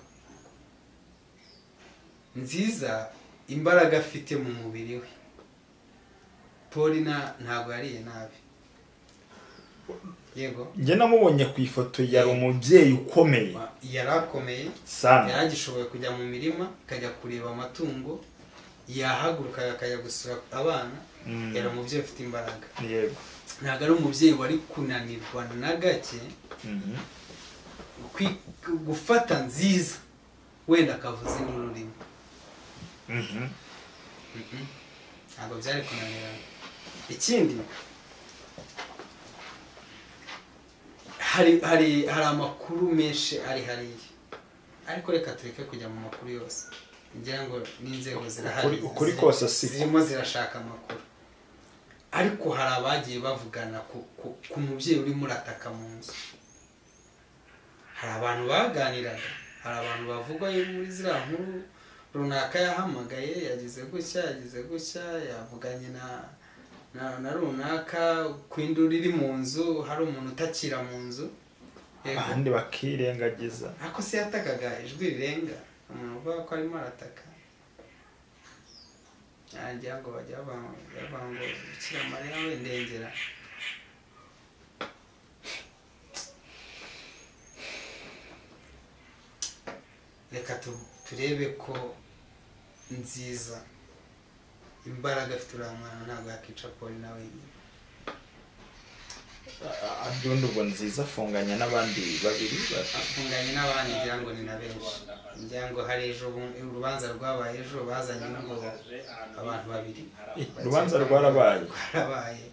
Nziza imbaraga afite mu mubiri we, Paulina ntabwo yariye nabi. Yego, njye namubonye ku ifoto, yari umubyeyi ukomeye, yarakomeye sana, yaragishoboye kujya mu mirima akajya kureba amatungo, yahaguruka akajya gusura abana. Yari umubyeyi ufite imbaraga. Yego, ntabwo ari umubyeyi wari kunanirwa na gake gufata Nziza wenda akavuza n'ururimi. Ntabwo byari kunanirana. Ikindi hari amakuru menshi ari hariya, ariko reka tureke kujya mu makuru yose, ngira ngo n'inzego zirahari ukuri kose si zirimo zirashaka amakuru. Ariko hari abagiye bavugana ku mubyeyi urimo urataka mu nzu. Hari abantu baganiraga, hari abantu bavuga muri ziriya nkuru runaka yahamagaye, yagize gutya, yagize gutya, yavuganye na runaka ku induru iri mu nzu, hari umuntu utakira mu nzu, abandi bakirengagiza. Ariko se yatakaga ijwi rirenga, umuntu uvuga ko arimo arataka, ngira ngo bajya bavuga ngo Bikira Mariya we ndengera. Reka turebe ko Nziza imbaraga afite uriya mwana ntabwo yakica Paulina wenyine. Abyundi ubwo Nziza afunganye n'abandi babiri, afunganye n'abandi ngira ngo ni na benshi. Ngira ngo hari ejo urubanza rwabaye ejo, bazanye ngo abantu babiri. Urubanza rwarabaye.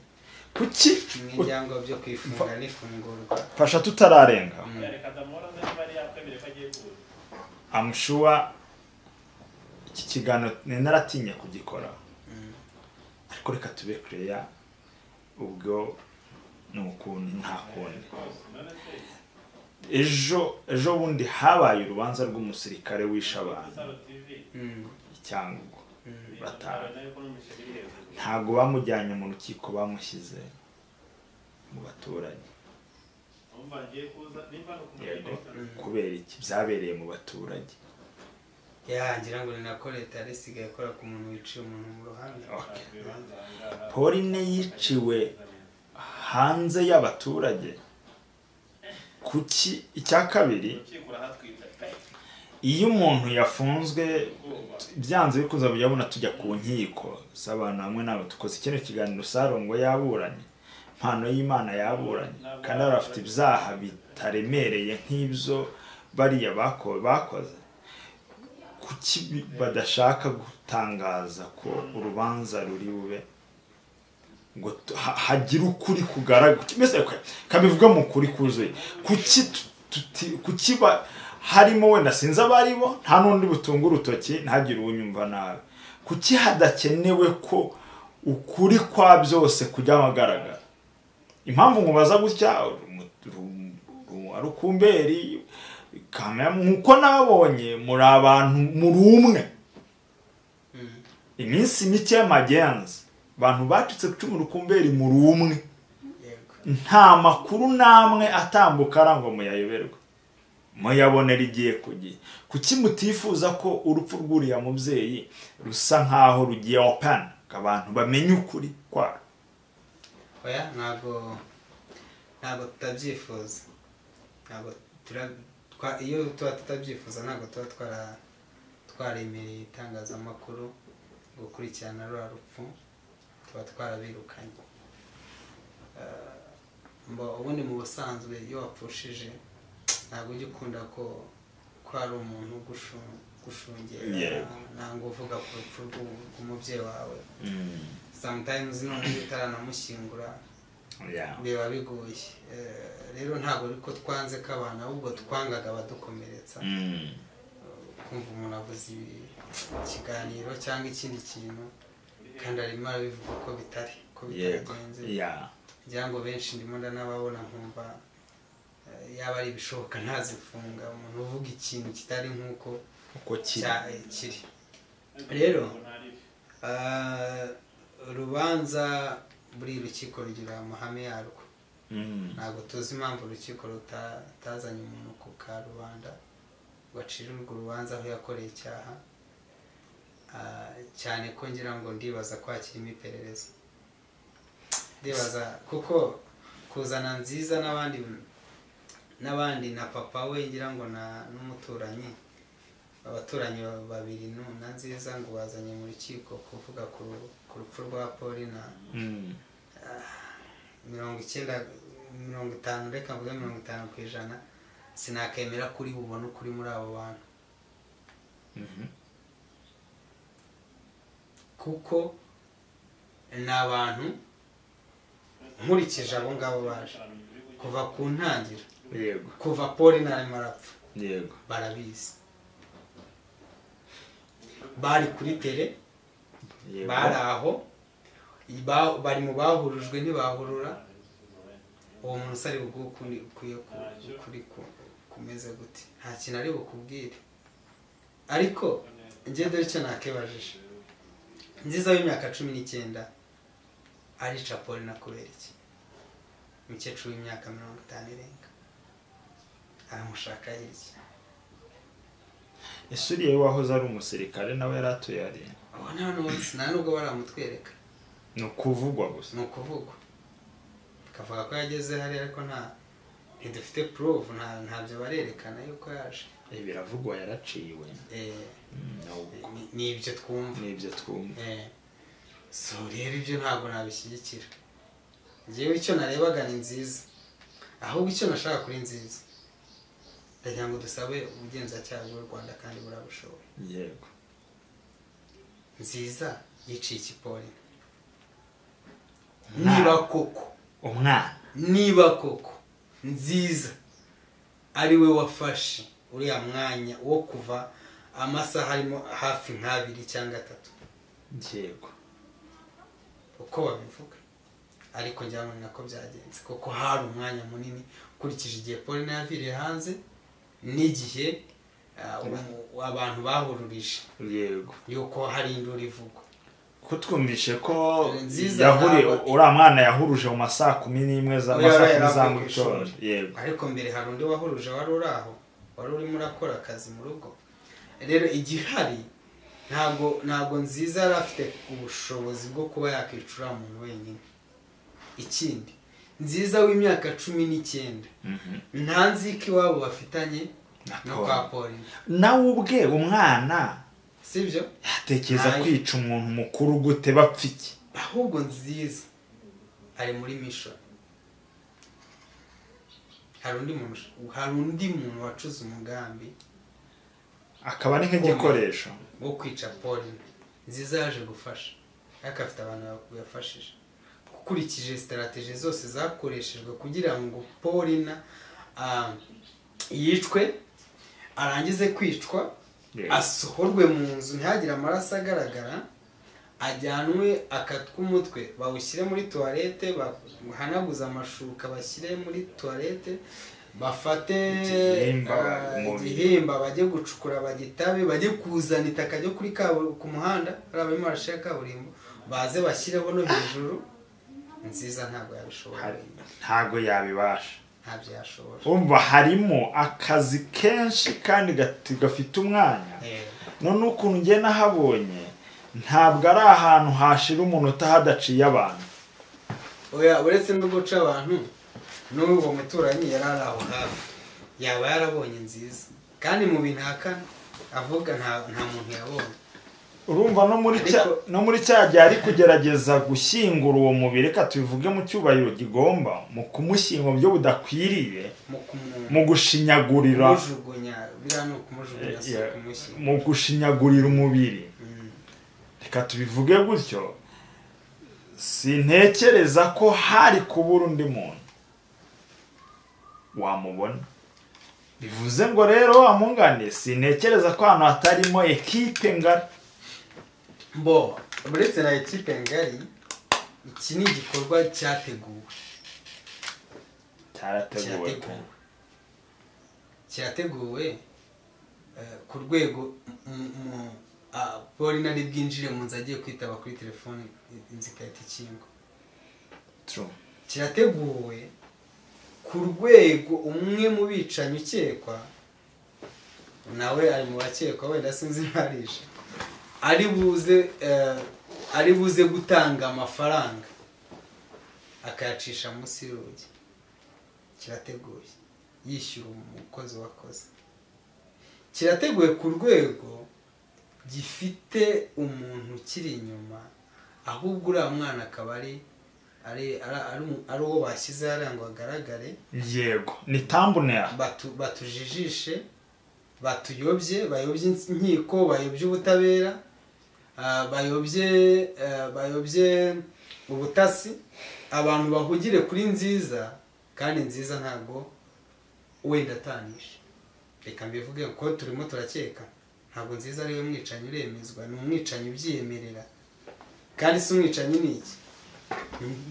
Kuki ngira ngo byo kwifunga n'ifungurwa. Fasha tutararenga. I'm sure iki kiganiro naratinye kugikora, ariko reka tube clear, ubwo ni ukuntu nta kundi. Ejo bundi habaye urubanza rw'umusirikare wishe abantu i Cyangugu batanu. Ntabwo bamujyanye mu rukiko, bamushyize mu baturage. Yego, kubera iki byabereye mu baturage? Ngira ngo ni nako leta yari isigaye ikora ku muntu wiciye umuntu mu ruhame. Pauline yiciwe hanze y'abaturage. Kuki? Icya kabiri, iyo umuntu yafunzwe byanze bikunze byabona tujya ku nkiko z'abantu hamwe nabo. Tukoze ikindi kiganiro Sarongo yaburanye, Mpano y'Imana yaburanye, kandi afite ibyaha bitaremereye nk'ibyo bariya bakoze. Kuki badashaka gutangaza ko urubanza ruri bube ngo hagire ukuri kugaragara, mbese kabivuga mu kuri kuzuye? Kuki harimo wenda sinzi abaribo, nta n'undi butunga urutoki, ntagire unyumva nabi. Kuki hadakenewe ko ukuri kwa byose kujya ahagaragara? Impamvu nkubaza gutya, Rukumberi nkuko nabonye muri abantu muri umwe iminsi mike y'amagenzi, abantu bacitse ku icumu Rukumberi muri umwe, nta makuru namwe atambuka arangwa muyayoberwa, muyabonera igihe ku gihe. Kuki mutifuza ko urupfu rw'uriya mubyeyi rusa nkaho rugiye open, abantu bamenye ukuri kwaro? Oya, ntabwo tutabyifuza. Ntabwo iyo tuba tutabyifuza ntabwo tuba twaremereye itangazamakuru gukurikirana ruriya rupfu, tuba twarabirukanye. Ubundi mu busanzwe iyo wapfushije ntabwo ujya ukunda ko hari umuntu gushungera, ntabwo uvuga ku rupfu rw'umubyeyi wawe. Sometimes noneho utaranamushyingura biba bigoye. Rero ntabwo ariko twanze ko abantu, ahubwo twangaga abadukomeretsa. Kumva umuntu avuze ikiganiro cyangwa ikindi kintu kandi arimo arabivuga uko bitari, uko bitagenze. Ngira ngo benshi ndimo ndanababona nkumva yaba ari ibishoboka ntazifunga umuntu uvuga ikintu kitari nk'uko kiri. Rero urubanza Buri rukiko rugira amahame yarwo. Ntabwo tuzi impamvu urukiko rutazanye umuntu ku karubanda wacira urwo rubanza aho yakoreye icyaha, cyane ko ngira ngo ndibaza ko hakirimo iperereza. Ndibaza kuko kuzana Nziza n'abandi na papa we, ngira ngo n'umuturanyi, abaturanyi babiri na Nziza ngo bazanye mu rukiko kuvuga ku rupfu rwa Paulina. 90 50, reka mvuge 50%, sinakemera kuri bubone ukuri muri abo bantu. Kuko ni abantu nkurikije abo ngabo baje kuva ku ntangiro, yego, kuva Paulina arimo arapfa, yego, barabizi, bari kuri tele, bari aho, bari mu bahurujwe ntibahurura. Uwo muntu usari buguhe ukwiye kuri kumeze gute? Nta kintu ari bukubwire. Ariko njye dore icyo nakebajije, Nziza w'imyaka 19 arica Paulina kubera iki? Umukecuru w'imyaka 50 irenga aramushaka iki? Ese uriya wahoze ari umusirikare nawe yari atuye hariya? Nta nubwo baramutwereka, ni ukuvugwa gusa, ni ukuvugwa bakavuga ko yageze hariya, ariko ntidufite proof, ntabyo barerekana yuko yaje. Biravugwa yaraciwe. Ni ibyo twumva, ni ibyo twumva. So rero ibyo ntabwo nabishyigikira. Njyewe icyo narebaga ni Nziza, ahubwo icyo nashaka kuri Nziza, ndagira ngo dusabe ubugenzacyaha bw'u Rwanda kandi burabushoboye. Yego. Nziza yiciye iki Paulina? Niba koko umwana, niba koko Nziza ari we wafashe uriya mwanya wo kuva amasaha arimo hafi nk'abiri cyangwa 3, yego, uko babivuga, ariko njya ngo nako byagenze, kuko hari umwanya munini ukurikije igihe Paulina yaviriye hanze n'igihe abantu bahururije, yego, yuko hari induru ivugwa. Ko twumvishe ko uriya mwana yahuruje mu masaha 11 za masaha 10 za mugitondo, yego, ariko mbere hari undi wahuruje wari uri aho, wari urimo urakora akazi mu rugo. Rero igihari ntabwo Nziza yari afite ubushobozi bwo kuba yakicura umuntu wenyine. Ikindi, Nziza w'imyaka 19 nta nzika iwabo bafitanye no kwa Paulina, nawe ubwe umwana, sibyo? Yatekereza kwica umuntu mukuru gute bapfa iki? Ahubwo Nziza ari muri mission. Hari undi muntu wacuze umugambi akaba ari nk'igikoresho wo kwica Paulina. Nziza yaje gufasha, ariko afite abantu yafashije. Ukurikije strategy zose zakoreshejwe kugira ngo Paulina yicwe, arangize kwicwa, asohorwe mu nzu ntihagire amaraso agaragara, ajyanwe akatwa umutwe bawushyire muri toilette, bahanaguze amashuka bashyire muri toilette, bafate igihimba bajye gucukura bagitabe, bajye kuzana itaka ryo kuri ku muhanda ari abarimo barashira kaburimbo, baze bashyireho no hejuru. Nziza ntabwo yabishobora, ntabwo yabibasha, ntabyo yashobora. Umva harimo akazi kenshi kandi gafite umwanya. None ukuntu ngiye nahabonye, ntabwo ari ahantu hashira umuntu utahadaciye abantu. Oya, uretse no guca abantu, n'uwo muturanyi yari ari aho hafi, yaba yarabonye Nziza, kandi mu bintu ahakana avuga nta muntu yabonye. Urumva no muri cya gihe ari kugerageza gushyingura uwo mubiri, reka tubivuge mu cyubahiro gigomba, mu kumushyingura mu buryo budakwiriye, mu gushinyagurira, mu gushinyagurira umubiri, reka tubivuge gutyo. Sintekereza ko hari kubura undi muntu wamubona. Bivuze ngo rero wamungane, sintekereza ko ahantu hatarimo ekipe ngari. Bo, uretse na ekipe ngari, iki ni igikorwa cyateguwe. Cyateguwe ku rwego Paulina ari bwinjire mu nzu agiye kwitaba kuri telefone, inzu igahita ikingwa. True. Kirateguwe ku rwego umwe mu bicanyi ukekwa nawe ari mu bakekwa wenda sinzi ntarisha ari buze gutanga amafaranga akayacisha munsi y'urugi. Kirateguye yishyura umukozi wakoze. Kirateguye ku rwego gifite umuntu ukiri inyuma, ahubwo uriya mwana akaba ari uwo bashyize hariya ngo agaragare. Yego, ni thumbnail. Batujijishe, batuyobye, bayobye inkiko, bayobye ubutabera, bayobye ubutasi, abantu bahugire kuri Nziza, kandi Nziza ntabwo wenda atanishe. Reka mbivuge ko turimo turakeka, ntabwo Nziza ariwe mwicanyi uremezwa, ni umwicanyi ubyiyemerera. Kandi si umwicanyi ni iki?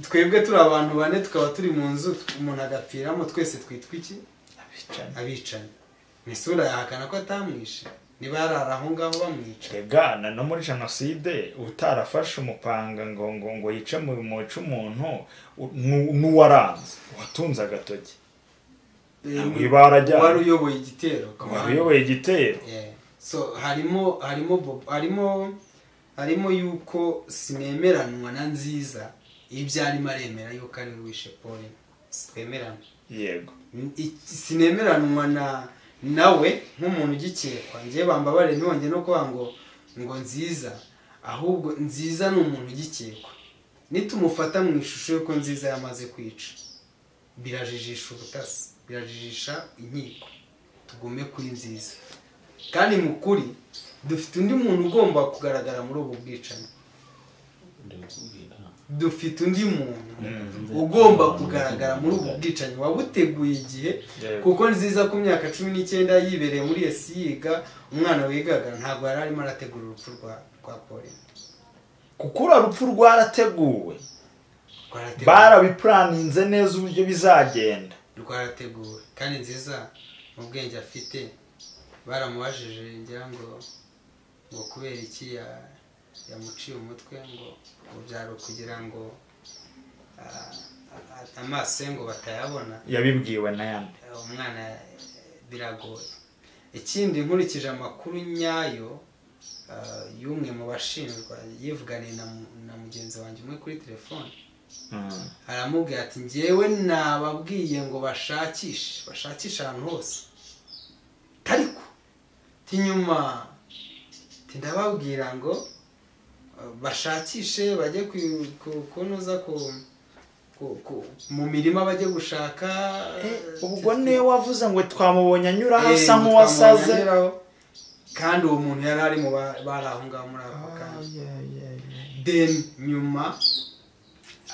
Twebwe turi abantu bane tukaba turi mu nzu, umuntu agapfiramo, twese twitwa iki? Abicanyi. Misura yahakana ko atamwishe, niba yarara aho ngaho bamwica. Rega no muri jenoside utarafashe umupanga ngo yice mu muco umuntu n'uwaranze watunze agatoki. Wari uyoboye igitero. Wari uyoboye igitero. So harimo yuko sinemeranwa na Nziza ibyo arimo aremera yuko ari wishe Paul. Sitwemerana. Yego. Sinemeranwa na nawe nk'umuntu ugikekwa. Ngiye bambabare nonge no kuba ngo Nziza, ahubwo Nziza ni umuntu ugikekwa. Nitumufata mu ishusho yuko Nziza yamaze kwica, birajijisha ubutasi, birajijisha inkiko. Tugume kuri Nziza. Kandi mu kuri dufite undi muntu ugomba kugaragara muri ubu bwicanyi. Dufite undi muntu ugomba kugaragara muri ubu bwicanyi wabuteguye igihe, kuko Nziza ku myaka 19 yibereye muri esi yiga, umwana wigaga ntabwo yari arimo arategura urupfu rwa Paul. Kuko urupfu rwarateguwe, barabiplaninze neza uburyo bizagenda, rwarateguwe. Kandi Nziza mu bwenge afite baramubajije ngira ngo kubera iki yamuciye umutwe, ngo byaro kugira ngo amaso ngo batayabona. Yabibwiwe na yandi umwana biragoye. Ikindi nkurikije amakuru nyayo y'umwe mu bashinjwa yivuganiye na mugenzi wanjye umwe kuri telefone, aramubwira ati njyewe nababwiye ngo bashakishe ahantu hose, ariko tinyuma ndababwira ngo bashakishe bajye kunoza mu mirima bajye gushaka. Ubwo niwe wavuze ngo twamubonye anyura hasa nk'uwasaze, kandi uwo muntu yari ari mu bari aho ngaho muri ako kanya. Then nyuma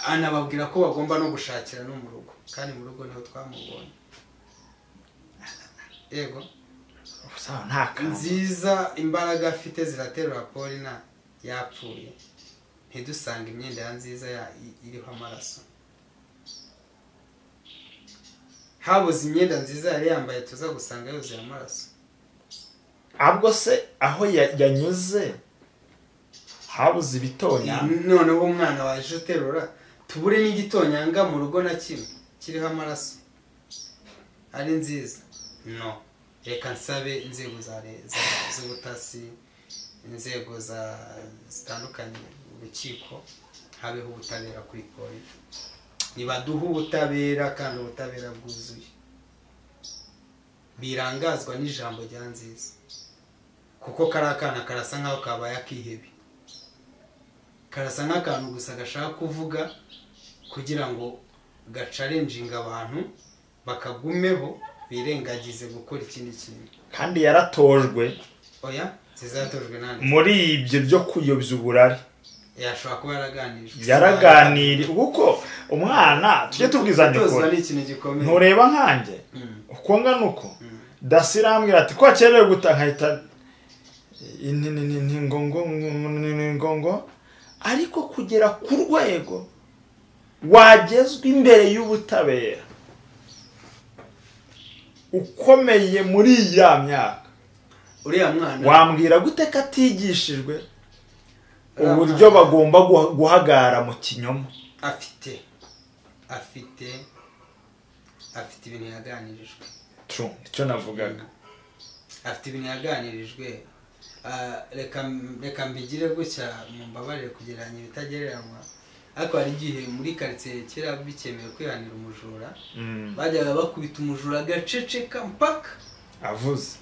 anababwira ko bagomba no gushakira no mu rugo, kandi mu rugo niho twamubonye. Yego. Nziza imbaraga afite ziraterura Paulina yapfuye, ntidusanga imyenda ya Nziza iriho amaraso. Habuze imyenda Nziza yari yambaye tuza gusanga yuzuye amaraso. Ahubwo se aho yanyuze habuze ibitonyanga. Noneho umwana waje uterura tubure n'igitonyanga mu rugo na kimwe kiriho amaraso ari Nziza. No, reka nsabe inzego z'ubutasi, inzego zitandukanye, urukiko, habeho ubutabera kuri Paul. Nibaduha ubutabera kandi ubutabera bwuzuye, birangazwa n'ijambo rya Nziza, kuko kari akana karasa nkaho kabaye akihebe, karasa nk'akantu gusa gashaka kuvuga kugira ngo gacarenjinga abantu bakagumeho birengagize gukora ikindi kintu. Kandi yaratojwe. Oya, Nziza yatojwe nande? Muri ibyo byo kuyobya uburari yashobora kuba yaraganijwe. Yaraganiriye kuko umwana tujye tubwizanye ko ntureba nkanjye uko ngana uko dasirambwira ati ko akerewe guta nkahita ngo ariko kugera ku rwego wagezwe imbere y'ubutabera ukomeye muri ya myaka, uriya mwana wambwira gute ko atigishijwe uburyo bagomba guhagara mu kinyoma? Afite afite ibintu yaganirijwe. True, icyo navugaga. Afite ibintu yaganirijwe. Reka mbigire gutya, mumbabarire kugereranya ibitagereranywa, ariko hari igihe muri quartier kera bikemewe kwihanira umujura, bajyaga bakubita umujura agaceceka mpaka avuze.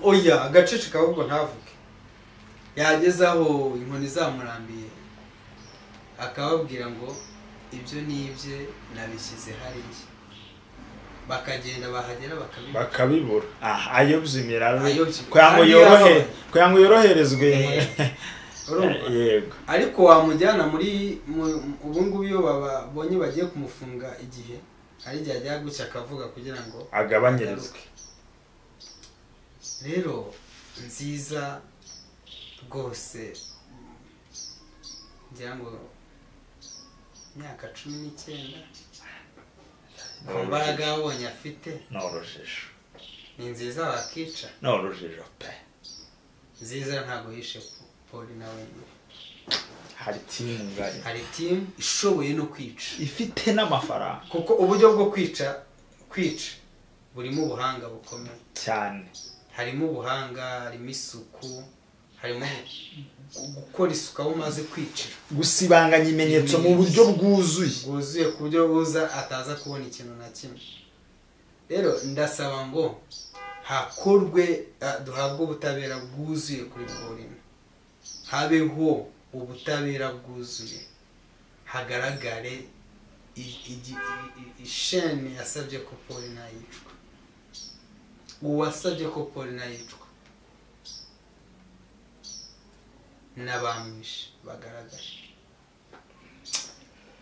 Oya, agaceceka ahubwo ntavuge, yageze aho inkoni zamurambiye akababwira ngo ibyo nibye nabishyize hariya, bakagenda bahagera bakabibura. Ayobye imirari kugira ngo yoroherezwe. Yego, ariko wamujyana muri ubu ngubu iyo babonye bagiye kumufunga igihe hari igihe ajya gutya akavuga kugira ngo agabanyirizwe. Rero Nziza rwose ngira ngo imyaka 19 ku mbaraga yabonye afite, ni urujijo. Ni Nziza wakica, ni urujijo pe. Nziza ntabwo yishe Paulina wenyine, hari timu ngari, hari timu ishoboye no kwica, ifite n'amafaranga, kuko uburyo bwo kwica burimo ubuhanga bukomeye cyane. Harimo ubuhanga, harimo isuku, harimo gukora isuku aho umaze kwicira, gusibanganya ibimenyetso mu buryo bwuzuye ku buryo buza ataza kubona ikintu na kimwe. Rero ndasaba ngo hakorwe, duhabwe ubutabera bwuzuye kuri Paulina, habeho ubutabera bwuzuye, hagaragare isheni yasabye ko Paulina yicwa, uwasabye ko Paulina yicwa n'abamwishe bagaragare.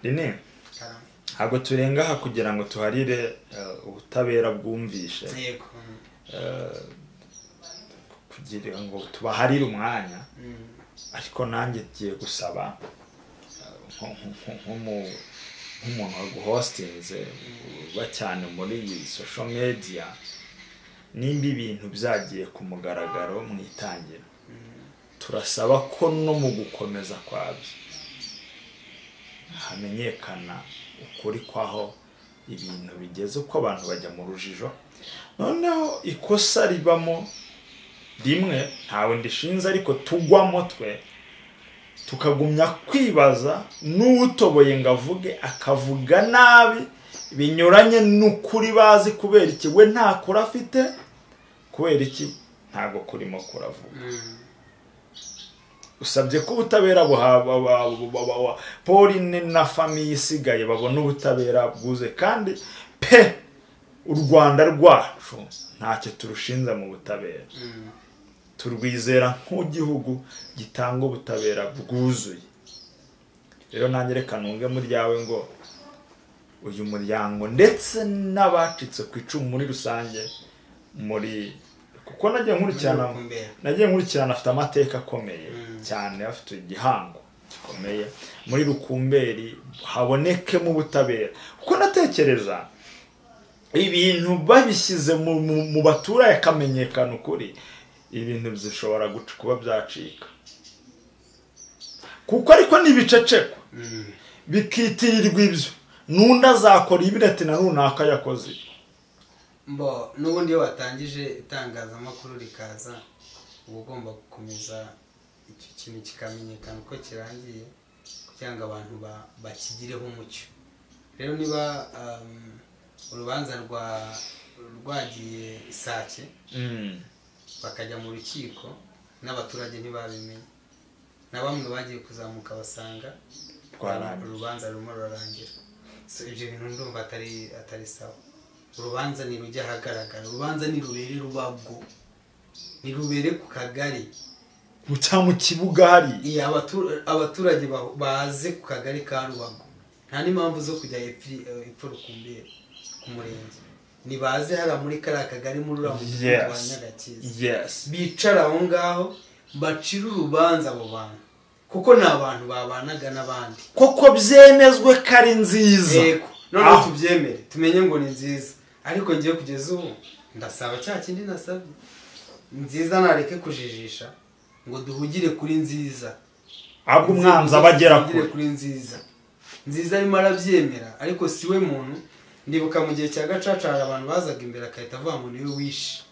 Rene, ntabwo turenga aha kugira ngo tuharire ubutabera bwumvishe. Yego. Kugira ngo tubaharire umwanya, ariko nanjye ngiye gusaba nk'umuntu waguhostinze uba cyane muri iyi social media, nimba ibintu byagiye ku mugaragaro mu itangira, turasaba ko no mu gukomeza kwabyo hamenyekana ukuri kwaho ibintu bigeze, uko abantu bajya mu rujijo. Noneho ikosa ribamo rimwe ntawe ndishinze, ariko tugwamo twe tukagumya kwibaza, n'utoboye ngo avuge akavuga nabi binyuranye n'ukuri bazi, kubera iki we nta kuri afite, kubera iki ntago kurimo kuravuga. Usabye ko ubutabera buhabwa Pauline na famille isigaye babona ubutabera bwuze, kandi pe u Rwanda rwacu ntacyo turushinza mu butabera, turwizera nk'igihugu gitanga ubutabera bwuzuye. Rero nanjye reka nunge muri ryawe ngo uyu muryango ndetse n'abacitse ku icumu muri rusange, muri kuko nagiye nkurikirana afite amateka akomeye cyane, afite igihango gikomeye muri Rukumberi, habonekemo ubutabera. Kuko natekereza ibintu babishyize mu baturage akamenyekana ukuri, ibintu bishobora kuba byacika, kuko ariko nibicecekwa bikitirirwa ibyo, n'undi azakora ibireti na runaka yakoze. Mbo n'ubundi iyo watangije itangazamakuru rikaza, uba ugomba gukomeza icyo kintu kikamenyekana uko kirangiye, kugira ngo abantu bakigireho umucyo. Rero niba urubanza rwagiye Isake bakajya mu rukiko n'abaturage ntibabimenye, na bamwe bagiye kuzamuka basanga urubanza rurimo rurarangira. So ibyo bintu ndumva atari sawa. Urubanza ni rujya ahagaragara, urubanza ni rubere Rubago, ni rubere ku kagari cyangwa mu kibuga hari abaturage baze ku kagari ka Rubago, nta n'impamvu zo kujya epfo Rukumberi ku murenge, nibaze hara muri kariya kagari muri uriya mudugudu wa Nyagakiza, bicara aho ngaho bacire urubanza abo bantu, kuko ni abantu babanaga n'abandi, koko byemezwe ko ari nziza. Yego, noneho tubyemere tumenye ngo ni nziza. Ariko ngiye kugeza ubu ndasaba cya kindi nasabye, Nziza nareke kujijisha ngo duhugire kuri Nziza, ahubwo umwanzi abagera kuri Nziza. Nziza arimo arabyemera, ariko si we muntu. Ndibuka mu gihe cya gacaca hari abantu bazaga imbere akahita avuga ngo niwe wishe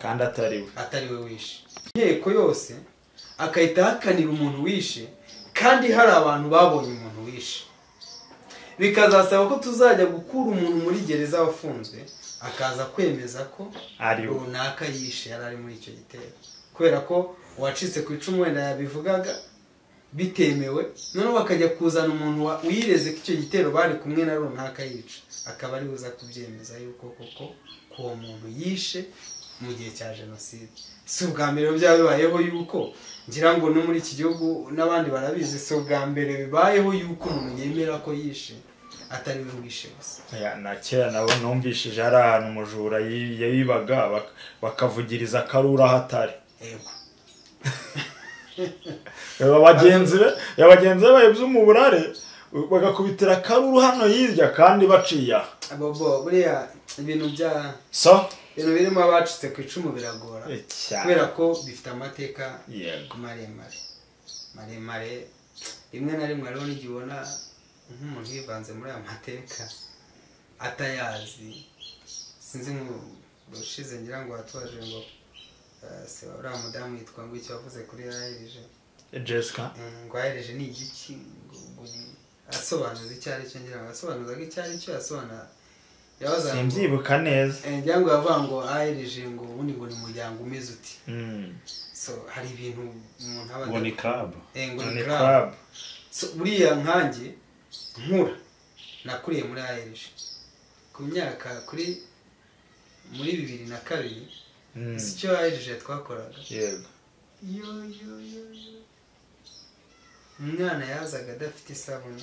kandi atari we wishe. Inteko yose akahita ahakanira umuntu wishe kandi hari abantu babonye umuntu wishe. Bikazasaba ko tuzajya gukura umuntu muri gereza wafunzwe akaza kwemeza ko ari we runaka yishe yari ari muri icyo gitero, kubera ko uwacitse ku icumu wenda yabivugaga bitemewe, noneho bakajya kuzana umuntu wireze ko icyo gitero bari kumwe na runaka yica, akaba ari uza kubyemeza yuko koko ko uwo muntu yishe mu gihe cya jenoside. Si ubwa mbere byaba bibayeho yuko, ngira ngo no muri iki gihugu n'abandi barabizi, si ubwa mbere bibayeho yuko umuntu yemera ko yishe atari we wishe gusa. Na kera nabo numvishije hari ahantu umujura yibaga bakavugiriza akarura hatari. Yego. Abagenzi be bayibye mu burare bagakubitira akaruru hano hirya kandi baciye aha. Bobo buriya ibintu bya so ibintu birimo abacitse ku icumu biragora kubera ko bifite amateka maremare maremare. Rimwe na rimwe hariho n'igihe ubona nk'umuntu yivanze muri aya mateka atayazi. Sinzi nk'ubushize ngira ngo watubaje ngo se uriya mudamu yitwa ngo icyo wavuze kuri ARG Jessica, ngo ARG ni igiki, ngo ni asobanuza icyo ari cyo, ngira ngo asobanuzaga icyo ari cyo, asobanura yabaza simbyibuka neza, ngira ngo yavuga ngo ARG ngo ubundi ngo ni umuryango umeze uti. So hari ibintu umuntu aba ngo ni club, ngo ni club. So buriya nkanjye nkura nakuriye muri ARG ku myaka kuri muri 2002. Icyo ARG twakoraga, yego, yo yo yo umwana yazaga adafite isabune,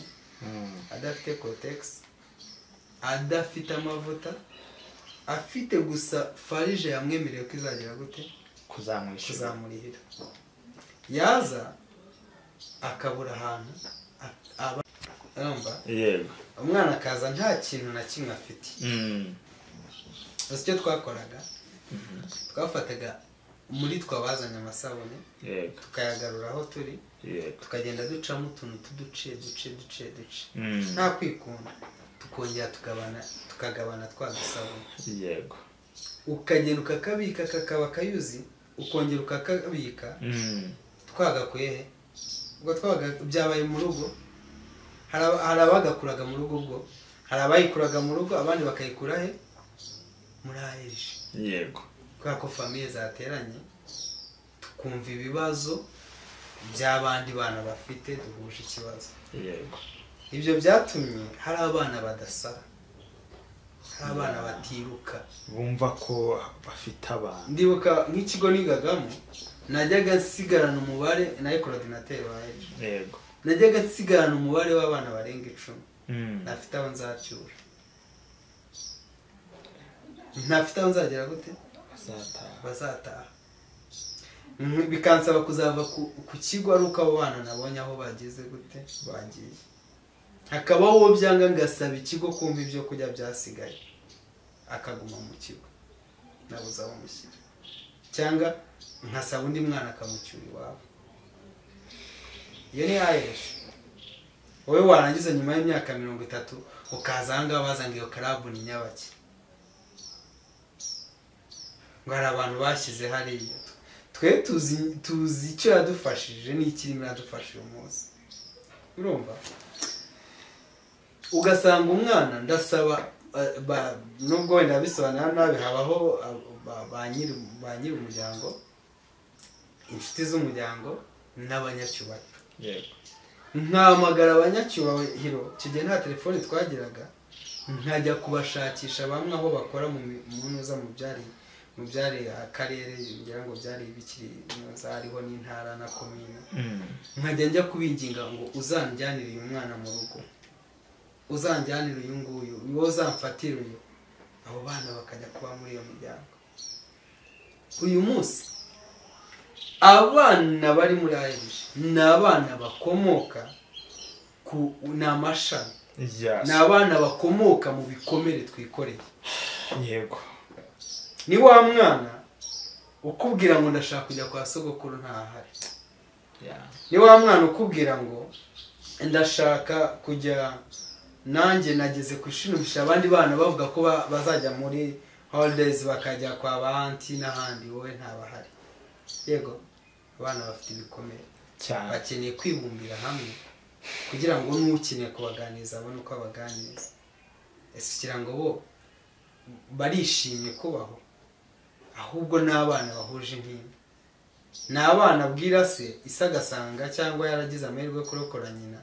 adafite kotex, adafite amavuta, afite gusa farije yamwemereye ko izagera gute kuzamurihira. Yaza akabura ahantu aba, urumva? Yego. Umwana akaza nta kintu na kimwe afite. Icyo twakoraga, twafataga muri twabazanye amasabune, tukayagarura aho turi, tukagenda ducamo utuntu tuduce duce duce duce nta kwikunda, tukongera tukagabana twa dusabune. Yego. Ukagenda ukakabika kakaba kayuzi, ukongera ukakabika twagakuye he? Ubwo twabaga byabaye mu rugo, hari abagakuraga mu rugo, ubwo hari abayikuraga mu rugo, abandi bakayikura he? Muri ARG. Yego. Kubera ko famiye zateranye tukumva ibibazo by'abandi bana bafite duhuje ikibazo. Yego. Ibyo byatumye hari abana badasara, hari abana batiruka, bumva ko bafite abantu. Ndibuka nk'ikigo nigagamo najyaga nsigarana umubare, nayo coordinateur wa ARG. Yego. Najyaga nsigarana umubare w'abana barenga 10 ntafite aho nzacyura, ntafite aho nzagera gute bazataha. Bikansaba kuzava ku kigo ari uko abo bana nabonye aho bageze gute bagiye. Hakabaho uwo byanga ngasaba ikigo kumva ibyo kurya byasigaye akaguma mu kigo, nabuze aho mushyira, cyangwa nkasaba undi mwana akamucyura iwabo. Iyo ni ARG. Wowe warangiza nyuma y'imyaka 30 ukaza aha ngaha bazanga iyo club ni nyabaki, ngo hari abantu bashyize hariya. Twe tuzi icyo yadufashije n'ikirimo iradufasha uyu munsi. Urumva? Ugasanga umwana ndasaba nubwo wenda bisobanura nabi, habaho ba nyiri umuryango, inshuti z'umuryango n'abanyacyubahiro. Yego. Nkahamagara abanyacyubahiro, icyo gihe nta telefoni twagiraga, nkajya kubashakisha bamwe aho bakora mu ntuza mu byari akarere, ngira ngo byari bikiri ntuza, hariho n'intara na komine. Nkajya njya kubinginga ngo uzanjyanire uyu mwana mu rugo, uzanjyanire uyu nguyu, wowe uzamfatire uyu. Abo bana bakajya kuba muri iyo miryango. Uyu munsi abana bari muri ARG ni abana bakomoka ku ni amashami, ni abana bakomoka mu bikomere twikoreye. Yego. Ni wa mwana ukubwira ngo ndashaka kujya kwa sogokuru ntahari. Ni wa mwana ukubwira ngo Ndashaka kujya nanjye nageze ku ishimisha abandi bana bavuga ko bazajya muri holidays bakajya kwa ba aunty n'ahandi, wowe ntabahari. Yego, abana bafite ibikomere cyane, bakeneye kwibumbira hamwe kugira ngo n'ukeneye kubaganiriza abone uko abaganiriza. Ese kugira ngo bo barishimye kubaho, ahubwo n'abana bahuje intimba, ni abana abwira se ise agasanga cyangwa yaragize amahirwe yo kurokora nyina,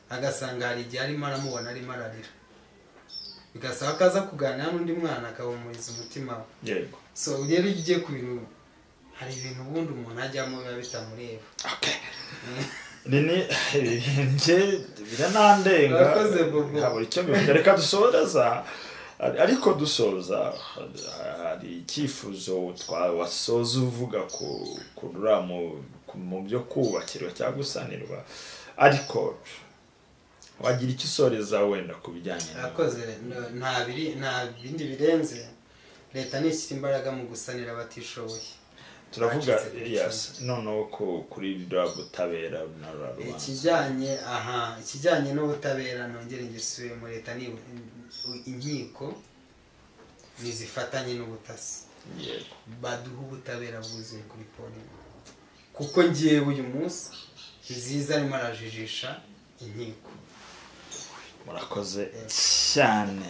agasanga hari igihe arimo aramubona arimo ararira, bigasaba ko aza kuganira n'undi mwana akabumuriza umutima we. Yego. So rero iyo ugiye ku bintu, hari ibintu ubundi umuntu ajyamo biba bitamureba. Okay. Nini njye biranandenga. Urakoze, Bobo. Ntabwo icyo bivuga, reka dusoreza, ariko dusoza hari icyifuzo wasoza uvuga ku mu byo kubakirwa cyangwa gusanirwa, ariko wagira icyo usoreza wenda ku bijyanye na Urakoze. Nta bindi birenze, leta nishyira imbaraga mu gusanira abatishoboye. Turavuga Bacitse ku yes, noneho kuri ruriya butabera na ruriya rubanza. Ikijyanye n'ubutabera, nongere ngisubire muri leta, ni inkiko nizifatanye n'ubutasi, baduha ubutabera bwuzuye kuri Pauline, kuko ngewe uyu munsi Nziza arimo arajijisha inkiko. Murakoze cyane.